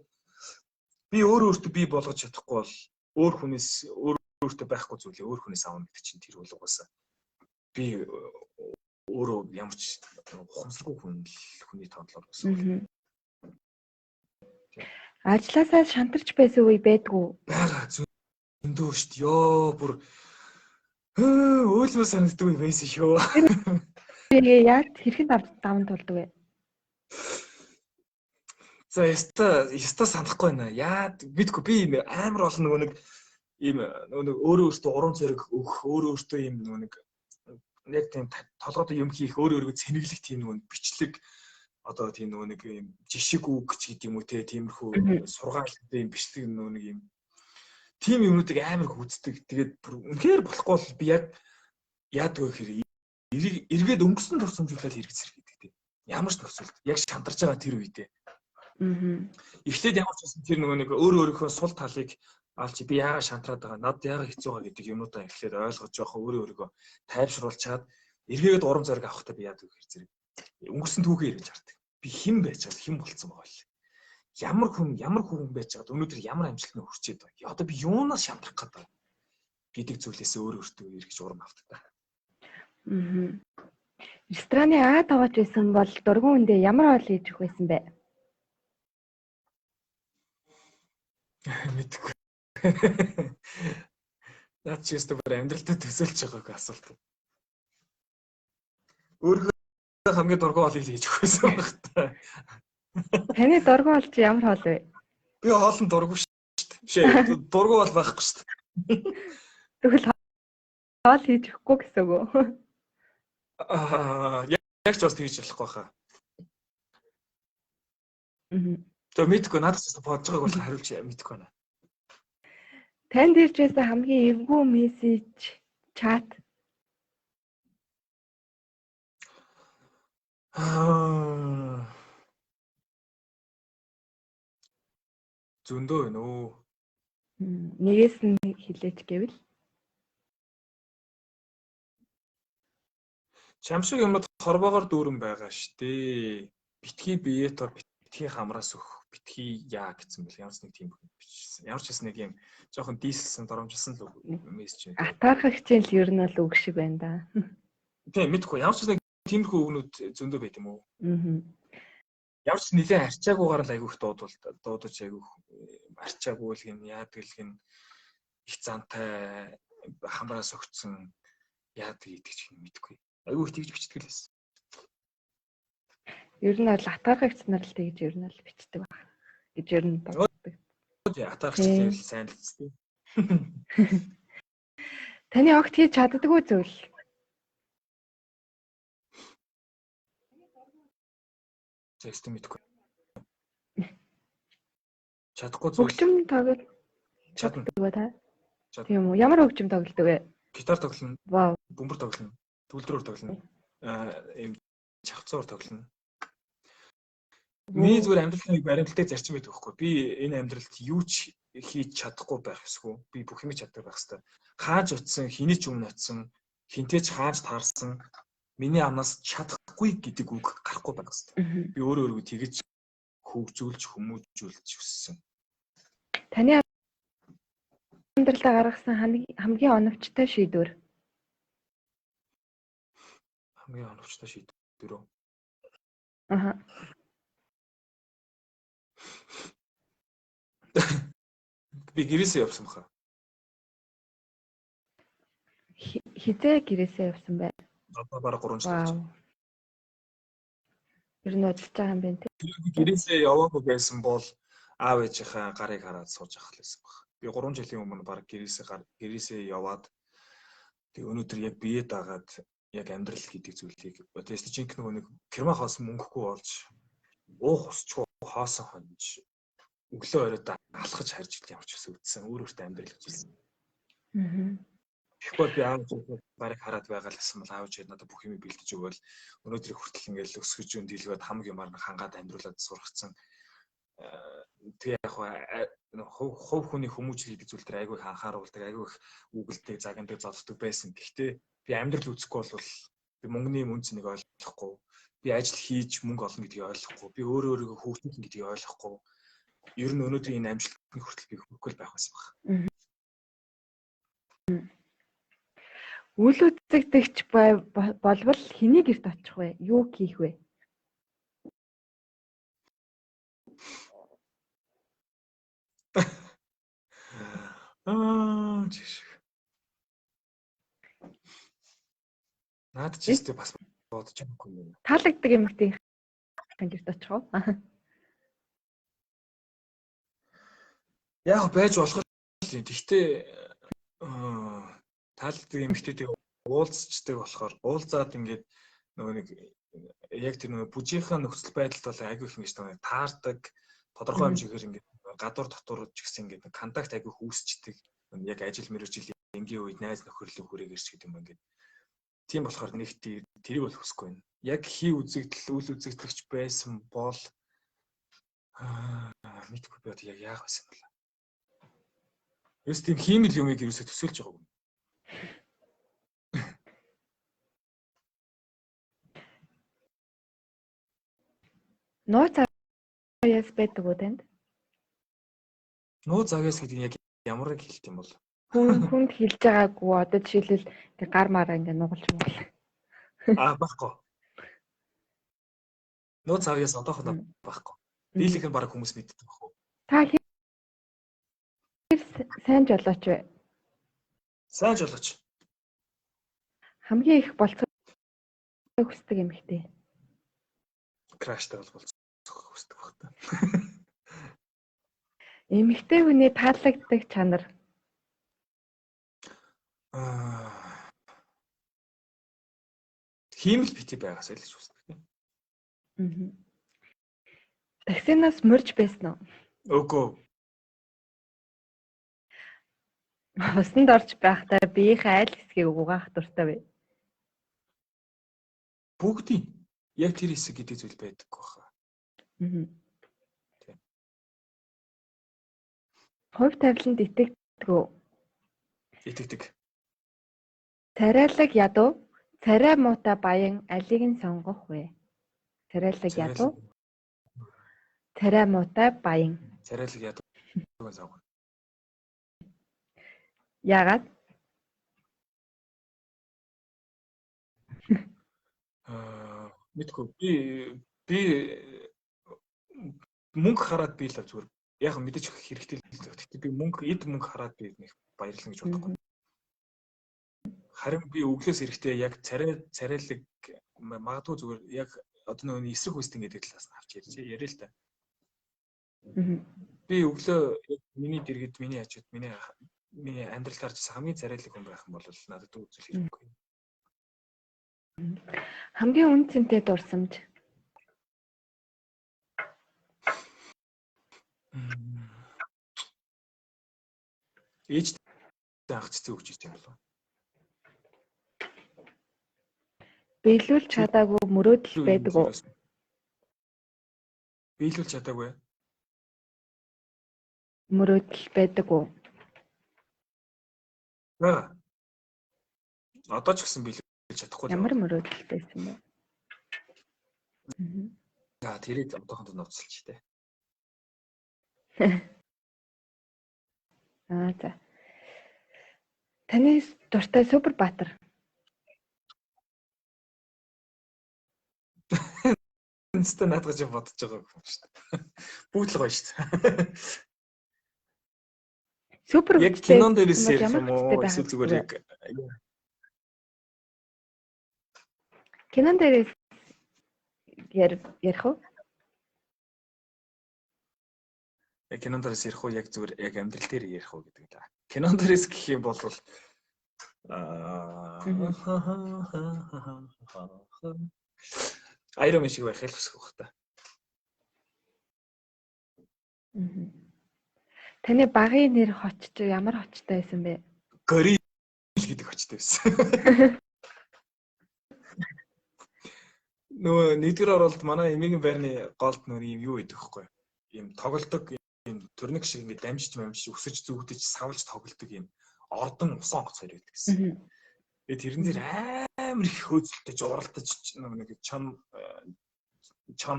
би өөр өөртөө бий болгож чадахгүй бол өөр хүнээс өөр өөртөө байхгүй зүйлээ өөр хүнээс авна гэдэг чинь тэр бол угаасаа би өөрөө ямар ч ухамсаргүй хүний тоодлоор болсон. Ажлаасаа шантарч байсан үе байдгүй. Бага зөндөө шүү дээ. Йоо бүр өөлмөр санагддаг үе байсан шүү. Тэгээ яаж хэрхэн даван тулдаг вэ? За яста санахгүй байна. Яа мэдгүй би амар олон нөгөө нэг ийм нөгөө нэг өөрөө өөртөө урам зориг өгөх, өөрөө өөртөө ийм нөгөө нэг яг тийм толгойд юм хийх, өөрөө өөрийгөө цэнэглэх тийм нөгөө бичлэг одоо тийм нөгөө нэг ийм жишг үг ч гэдэг юм уу те, тиймэрхүү сургаалтай юм бичлэг нөгөө нэг юм тийм юмнуудыг амар их үздэг. Тэгээд бүр үнэхээр болохгүй бол би яг яадаг вэ гэхээр эргээд өнгөрсөн дурсамжуулаад хэрэгцэр гэдэг те. Ямар ч нөхцөлд яг шантарч байгаа тэр үедээ. Эхлээд ямар ч байсан тэр нөгөө нэг өөр өөрийнхөө сул талыг алж би яагаад шантраад байгаа, над яагаад хэцүү байгаа гэдэг юмнуудаа эхлээд ойлгож явах, өөрөө өөрийгөө тайвшруулчаад эргээд урам зориг авахдаа би яадаг вэ гэхээр зэрэг өнгөрсөн түүхээ эргэж хардаг. Би хэн байж байгаа, хэн болцсон байгаа вэ? Ямар хүн байж байгаад өнөөдөр ямар амжилтанд хүрчээд байгаа. Одоо би юунаас шантрах гээд байгаа гэдэг зүйлээс өөр өөртөө эргэж урам авдаг та. Рестораны А таваач байсан бол дургуун үндэ ямар хоол хийж өгөх байсан бэ? Мэдгүй. Наад чи өстө бүр амьдралдаа төсөөлж байгаагүй асуулт. Өөрийнхөө хамгийн дургуун хоолыг хийж өгөх байсан байх та. Таны дургуун хоол чи ямар хоол вэ? Би хоолн дургу шүү дээ. Биш ээ, дургу бол байхгүй шүү дээ. Тэгвэл хоол хийж өгөхгүй гэсэн үг үү? Аа, яг ч бас тэгж болохгүй хаа. Тэгээ мэдгүй надад ч бодож байгааг бол хариулж мэдгүй байна. Танд ирж байсан хамгийн эвгүй мессеж чат. Аа. Зөндөө байна өө. Нэгээс нь хилээч гэвэл чам шиг юмнууд хорвоогоор дүүрэн байгаа штэ. Битгий биетор битгий хамраас өгөх, битгий яа гэсэн бэл ямар ч нэг тийм бичсэн. Ямар ч нэг юм жоохон дийсэлсэн, доромжилсан л мессеж байна. Атаархагч л ер нь бол үг шиг байна да. Тийм мэдгүй. Ямар ч нэг тиймэрхүү үгнүүд зөндөө байт юм уу? Ямар ч нэлээд арчаагүйгаар л айгүйх дуудаж айгүйх арчаагүй л гин яадаг л гин их зантай хамраас өгцөн яадаг гэдэг ч мэдгүй. Айгүй их тэгж бичдэг л байсан. Ер нь бол атаархагч нар л тэгж ер нь л бичдэг баг гэж ер нь боддог. Атаархагч л сайн л зү. Таны огт хийж чаддаггүй зүйл. Зэстэн мэдгүй. Чадахгүй зүйл. Хөгжим тоглол чаддаг ба та? Тийм үү? Ямар хөгжим тоглодог вэ? Гитар тоглоно. Вау. Бөмбөр тоглоно. Түлдрөөр тоглоно. Ийм чавцуур тоглоно. Миний зүгээр амьдралын нэг баримталтай зарчим байдаг байхгүй. Би энэ амьдралд юу ч хийж чадахгүй байх ёсгүй. Би бүх юмыг чаддаг байх ёстой. Хааж очисон, хэний ч өмнө очисон, хинтээ ч хааж таарсан миний амнаас чадахгүй гэдэг үг гарахгүй байх ёстой. Би өөрөө өөрийгөө тэгэж хөгжүүлж, хүмүүжүүлж өссөн. Таны амьдралдаа гаргасан хамгийн оновчтой шийдвэр. Хамгийн оновчтой шийдвэр үү? Аха. Би гэрээсээ явсан баха. Хизээ гэрээсээ явсан бай? Одоо бараг 3 жил болж. Ер нь удалж байгаа юм байна тий. Гэрээсээ яваагүй байсан бол аав ээжийнхээ гарыг хараад сууж авах лээсэн баг. Би 3 жилийн өмнө бараг гэрээсээ яваад Тэгээ өнөөдөр яг бие дагаад яг амьдрал гэдэг зүйлийг одоо ястэ жинхэнэ нөгөө нэг керма хоосон мөнгөгүй болж уух усчгүй хоосон хонж өглөө оройдоо алхаж харж ямар ч ус үдсэн өөр өөртөө амьдрал үзсэн. Тэгэхгүй би аав барыг хараад байгаа л гэсэн бол аав чид надад бүх юмыг бэлдэж өгөөл өнөөдрийг хүртэл ингээл өсгөж өн дийлгээд хамаг юмар нь хангаад амьдруулад сургацсан. Тэгээ яг хувь хүний хүмүүжил гэдэг зүйл дээр айгүй их анхааруулдаг, айгүй их үгэлдэг, загнадаг, зодддаг байсан. Гэхдээ би амьдрал үзэхгүй бол би мөнгөний үн цэнийг ойлгохгүй, би ажил хийж мөнгө олно гэдгийг ойлгохгүй, би өөрөө өөрийгөө хөгжүүлнэ гэдгийг ойлгохгүй. Ер нь өнөөдрийн энэ амжилтны хүртэл би хүрэхгүй байх байсан баг. Үл үзэгдэгч болвол хэний гэрт очих вэ? Юу хийх вэ? Аа чиш. Наад чи өстэй бас бодож байгаагүй юм. Таалагддаг эмэгтэй гэрт очих уу? Яг байж болох юм. Гэхдээ таалагддаг эмэгтэйтэй уулзчдаг болохоор уулзаад ингээд нөгөө нэг яг тэр нөгөө бүжийнхаа нөхцөл байдалд бол айгүй их ингэж нөгөө таардаг тодорхой хэмжээгээр ингээд гадуур дотуур ч гэсэн ингээд контакт айгүй их үүсчдэг. Яг ажил мэргэжил энгийн үед найз нөхөрлөө хүрээгээр ч гэдэг юм ингээд тийм болохоор нэг тэрийг бол хүсэхгүй байна. Яг хий үзэгдэл үл үзэгдэгч байсан бол мэдгүй би одоо яг яах байсан юм бол. Ерөөс тийм хиймэл юмыг ерөөсөө төсөөлж байгаагүй. Нууц авьяас байдаг уу танд? Нууц авьяас гэдэг нь яг ямар нэг хэлт юм бол? Хүнд хэлж байгаагүй. Одоо жишээлбэл ингээ гар мараа ингээ нугалж мугал. Аа байхгүй. Нууц авьяас одоохондоо байхгүй. Дийлэх нь баг хүмүүс мэддэг байх уу? Та хэр сайн жолооч вэ? Сайн жолооч. Хамгийн их болцохыг хүсдэг эмэгтэй. Краштай бол болцох хүсдэг байх та. Эмэгтэй хүний таалагддаг чанар. Хиймэл бити байгаасай л гэж хүсдэг тийм. Аа. Таксинаас морж байсан уу? Үгүй. Усанд орж байхдаа биеийнхээ аль хэсгийг угаах дуртай вэ? Бүгдийн. Яг тэр хэсэг гэдэг зүйл байдаггүй баха. Аа. Тийм. Хувь тавиланд итгэдэг үү? Итгэдэг. Царайлаг ядуу, царай муутай баян алийг нь сонгох вэ? Царайлаг ядуу, царай муутай баян. Царайлаг ядууг сонгоно. Яагаад? Мэдгүй. Би мөнгө хараад би л зүгээр яг мэдээж хэрэгтэй л дээ. Гэхдээ би мөнгө эд мөнгө хараад би нэг баярлана гэж бодохгүй. Харин би өглөөс эрэхтэй яг царайлаг магадгүй зүгээр яг одоо нөгөө эсрэг хүстэн гэдэг талаас нь авч ярьж яриа л та. Би өглөө яг миний дэргэд миний хажууд миний амьдралд харж байсан хамгийн царайлаг хүн байх юм бол надад үзэл хэрэггүй. Хамгийн үн цэнтэй дурсамж. Ээжтэй анх цэцэг өгч ирсэн юм болов уу? Биелүүлж чадаагүй мөрөөдөл байдаг уу? Биелүүлж чадаагүй. Мөрөөдөл байдаг уу? Аа. Одоо ч гэсэн биелүүлж чадахгүй. Ямар мөрөөдөл байсан бэ? За тэрийг одоохондоо нууцлж тээ. Аа за. Таны дуртай супер баатар. Энэстэй наадах гэж бодож байгаа юм шүү дээ. Бүгд л гоё шүү дээ. Супер яг кинон дээрээс ярих юм уу? Эсвэл зүгээр яг кинон дээрээс ярих уу? Яг кинон дээрээс ярих уу? Яг зүгээр яг амьдрал дээр ярих уу гэдэг л. Кинон дээрээс гэх юм бол Аа Iron Man шиг байхыг л хүсэх байх та. Таны багын нэр хоч чи ямар хочтой байсан бэ? Горил гэдэг хочтой байсан. Нөгөө нэгдүгээр оролт манай эмээгийн байрны голд нөгөө юм юу байдаг вэхгүй. Ийм тоглодог ийм төрнөг шиг ингээд дамжиж мамжиж өсөж зүгдэж савлж тоглодог ийм ордон усан онгоц хоёр байдаг гэсэн. Тэгээд тэрэн дээр амар их хөөцөлдөж уралдаж нэг чам чам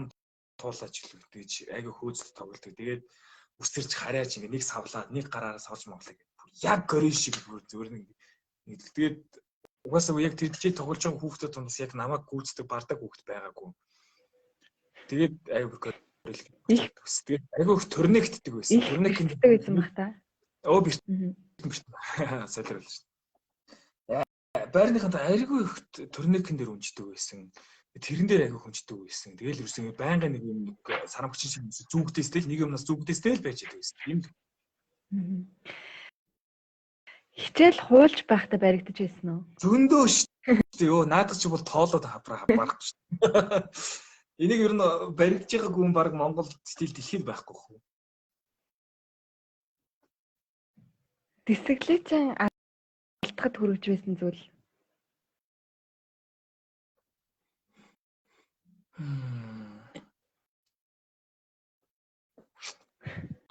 туулаач гэлээ айгүй хөөцөлт тоглодог. Тэгээд үсэрч хараач ингээд нэг савлаад нэг гараараа савж моглоо гэдэг. Бүр яг горил шиг бүр зөвөр нэг тэгээд угаасаа яг тэр жижиг тоглож байгаа хүүхдүүд дундаас яг намайг гүйцэтгэх бардаг хүүхд байгаагүй. Тэгээд айгүй горил төс. Тэгээд айгүй их төрнөгддөг байсан. Төрнөг байсан бах та. Өө би солиор болж шин. Байрныханд айгүй их төрнөгөн дээр үнждэг байсан. Тэрэн дээр айгүй хүнждэг байсан. Тэгэл ерөөсөн байнгын нэг юм сарамгчин шиг зүгдээс тэл нэг юмнаас зүгдээс тэл байж байдаг байсан. Ийм л. Хичээл хуульч байхдаа баригдаж байсан уу? Зөндөө шүү дээ. Йоо, наадах чи бол тоолоод хаврах шүү дээ. Энийг ер нь баригдаж байгаа гүн баг Монгол стил дэлхийд байхгүй хөө. Дисциплин алдахад хүрэж байсан зүйл.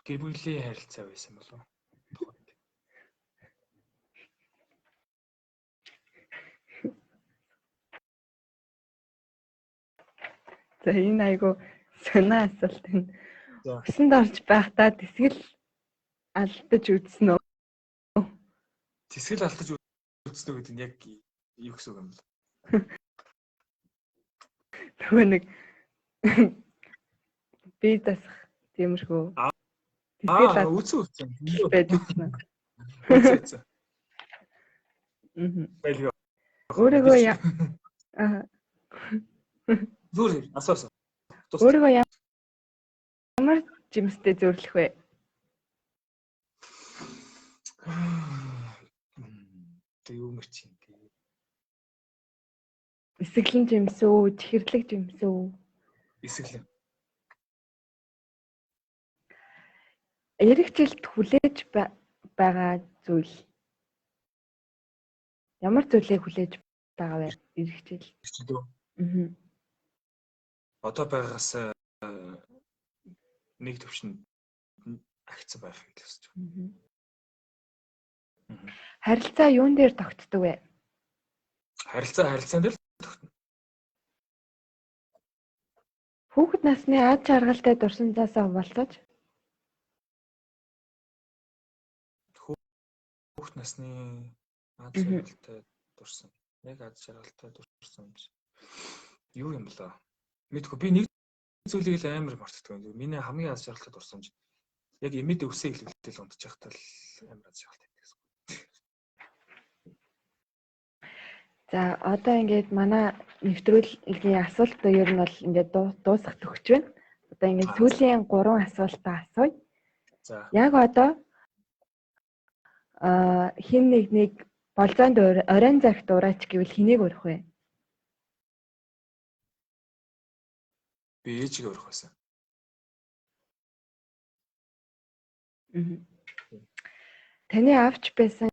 Гэр бүлийн харилцаа байсан болов уу? За энэ айгу сонио асуулт энэ. Усанд орж байхдаа тэсгэл алдаж үзсэн үү? Тэсгэл алдаж үзсэн үү гэдэг нь яг юу гэсэн үг юм бэ? Нөгөө нэг бие дасах тиймэрхүү. Тэсгэл үзсэн үзсэн. Байж үзсэн. Үзсэн. Аа. Өөрийгөө аа Зүгээр асуусан. Өөрийгөө ямар жимстэй зөвлөх вэ? Тэг юу мэр чинь бэ? Эсэглэн жимс үү, чихэрлэг жимс үү? Эсэглэн. Эрэг жилд хүлээж байгаа зүйл. Ямар зүйлийг хүлээж байгаа вэ? Эрэг жил. Жил үү? Аа. Одоо байгаагаас нэг төвшөнд агцсан байхыг л хүсэж байна. Харилцаа юун дээр тогтдог вэ? Харилцаа харилцаан дээр л тогтно. Хүүхэд насны ад жаргалтай дурсамжаасаа хуваалцаач. Хүүхэд насны ад жаргалтай дурсам. Яг ад жаргалтай дурсамж. Юу юм болоо? Мэдгүй би нэг зүйлийг л амар мартдаг. Миний хамгийн аз жаргалтай дурсамж яг эмээд өвсөө хэлбэлтэл унтчих байхдаа л амар аз жаргалтай байдаг гэсэн. За одоо ингээд манай нэвтрүүлгийн асуултууд ер нь бол ингээд дуусах төгч байна. Одоо ингээд сүүлийн 3 асуултаа асууя. За. Яг одоо хэн нэг нэг болзоонд оройн цагт ураач гэвэл хэнийг урих вэ? Би ээжигээ урих байсан. Таны авч байсан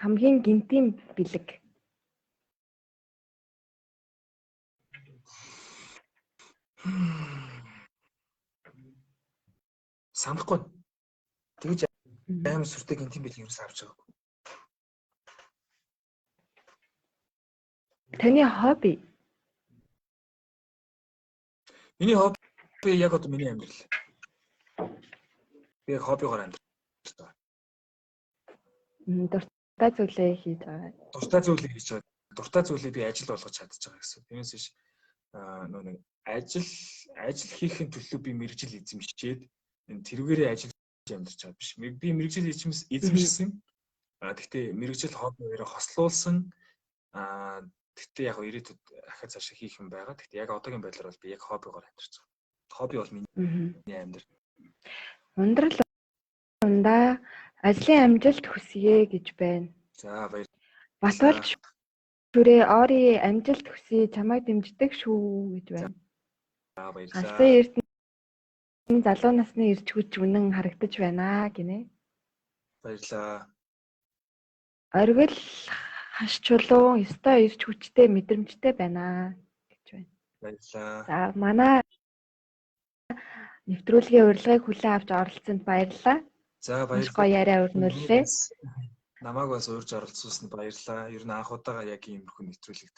хамгийн гэнтийн бэлэг. Санахгүй. Тэгэж амар сүртэй гэнтийн бэлэг юус авч байгаагүй. Таны хобби. Миний хобби яг одоо миний амьдрал. Би яг хоббигоор амьдрах. Дуртай зүйлээ хийж байгаа. Дуртай зүйлээ хийж байгаа. Дуртай зүйлээ би ажил болгож чадчих байгаа гэсэн. Тэрнээс биш нөө нэг ажил хийхин төлөө би мэргэжил эзэмшээд энэ тэрүүгээрээ ажиллаж амьдарч байгаа биш. Би мэргэжил эзэмшсэн. Гэхдээ мэргэжил хоббиороо хослуулсан. Гэхдээ яг ирээдүйд ахиад цаашаа хийх юм байгаа. Гэхдээ яг одоогийн байдлаар бол би яг хоббигоор амьдарч байгаа. Хобби бол миний амьдрал. Ундрал ундаа ажлын амжилт хүсье гэж байна. За баярлалаа. Батолж шүрээ Ори амжилт хүсье, чамайг дэмждэг шүү гэж байна. За, баярлалаа. Алсын эрдэнэ залуу насны эрч хүч үнэн харагдаж байна гинэ. Баярлалаа. Оргил хаш чулуун ёстой эрч хүчтэй мэдрэмжтэй байна гэж байна. Баярлалаа. За, манай нэвтрүүлгийн урилгыг хүлээн авч оролцсонд баярлалаа. За, Маш баярлалаа. гоё яриа өрнүүллээ. Намайг бас урьж оролцуулсанд баярлалаа. Ер нь анх удаага яг иймэрхүү нэвтрүүлэгт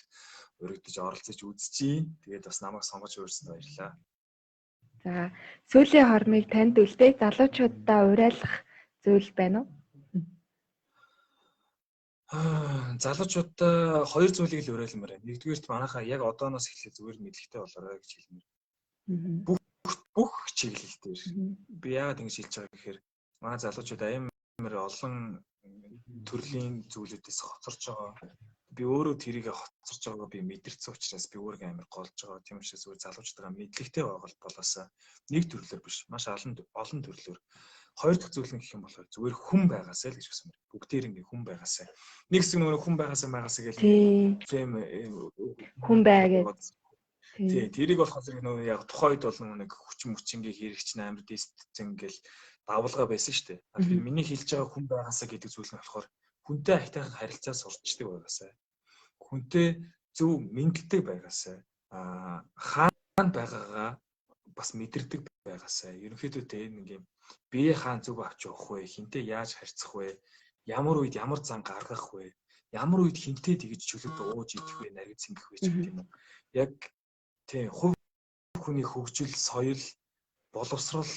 уригдаж оролцож үзчихье. Тэгээд бас намайг сонгож урьсанд баярлалаа. За, сүүлийн хормыг танд үлдээе. Залуучуудаа уриалгах зүйл байна уу? Залуучуудаа хоёр зүйлийг л уриалмаар байна. Нэгдүгээрт манайхаа яг одооноос эхлээд зүгээр мэдлэгтэй болоорой гэж хэлмээр. Бүх чиглэл дээр. Би яагаад ингэж хэлж байгаа гэхээр манай залуучууд амар олон төрлийн зүйлүүдээс хоцорч байгаа. Би өөрөө тэрийг хоцорч байгааг би мэдэрсэн учраас би өөрийгөө амар голж байгаа. Тийм учраас зүгээр залуучуудаа мэдлэгтэй байгаа болоосаа нэг төрлөөр биш, маш олон олон төрлөөр. Хоёр дахь зүйл нь гэх юм болохоор зүгээр хүн байгаасай л гэж хүсмээр. Бүгдээр ингээ хүн байгаасай. Нэг хэсэг нөгөө хүн байгаасай байгаасай гэл тийм хүн бай гэж. Тий, тэрийг болохоор зэрэг нөгөө яг тухайн үед бол нөгөө нэг хүчин мөчингийн хэрэг чинь амар дистцэн гэл давлгаа байсан шүү дээ. Тэгэхээр миний хэлж байгаа хүн байгаасаа гэдэг зүйл нь болохоор хүнтэй айтайхан харилцаа сурчдаг байгаасай. Хүнтэй зөв мэндэлдэг байгаасай. Хаана байгаагаа бас мэдэрдэг байгаасай. Ерөнхийдөө тэ нэг юм бие хаан зөв авч явах вэ? Хинтээ яаж харьцах вэ? Ямар үед ямар зан гаргах вэ? Ямар үед хинтээ тэгж чөлөөтэй ууж идэх вэ? Нарийн цэнгэх вэ гэх юм уу? Яг тийм хувь хүний хөгжил, соёл, боловсрол,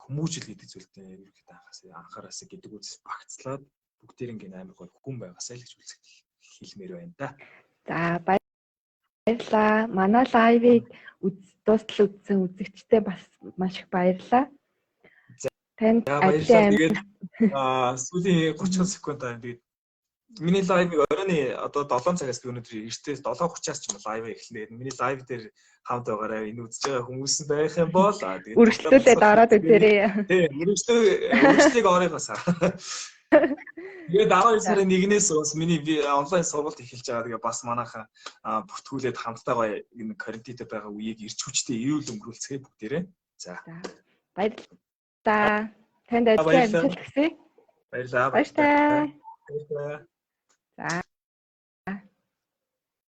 хүмүүжил гэдэг зүйлтэй ерөнхийдөө анхаараасаа гэдэг үзэс багцлаад бүгдээр ингэ амар гоё хүн байгаасай л гэж хэлмээр байна да. За, баярлалаа. Манай live-ыг дуустал үзсэн үзэгчдээ бас маш их баярлалаа. Танд баярлалаа. Тэгээд сүүлийн 30 секунд аа тэгээд миний live-ыг оройн одоо 7 цагаас би өнөөдөр эртээ 7:30-аас ч юм уу live эхэлнэ. Миний live дээр хамт байгаарай. Энэ үзэж байгаа хүмүүс нь байх юм бол тэгээд үргэлжлүүлээд ороод үзээрэй. Тийм, үргэлжлийг оройгоос. Тэгээд 12 сарын 1-ээс бас миний онлайн сургалт эхэлж байгаа. Тэгээ бас манайхаа бүртгүүлээд хамтдаа гоё энэ карантинтай байгаа үеийг ирч хүчтэй эрүүл өнгөрүүлцгээе бүгдээрээ. За. Баярлалаа. Танд ажлын амжилт хүсье. Баярлалаа. Баярлалаа. Баярлалаа.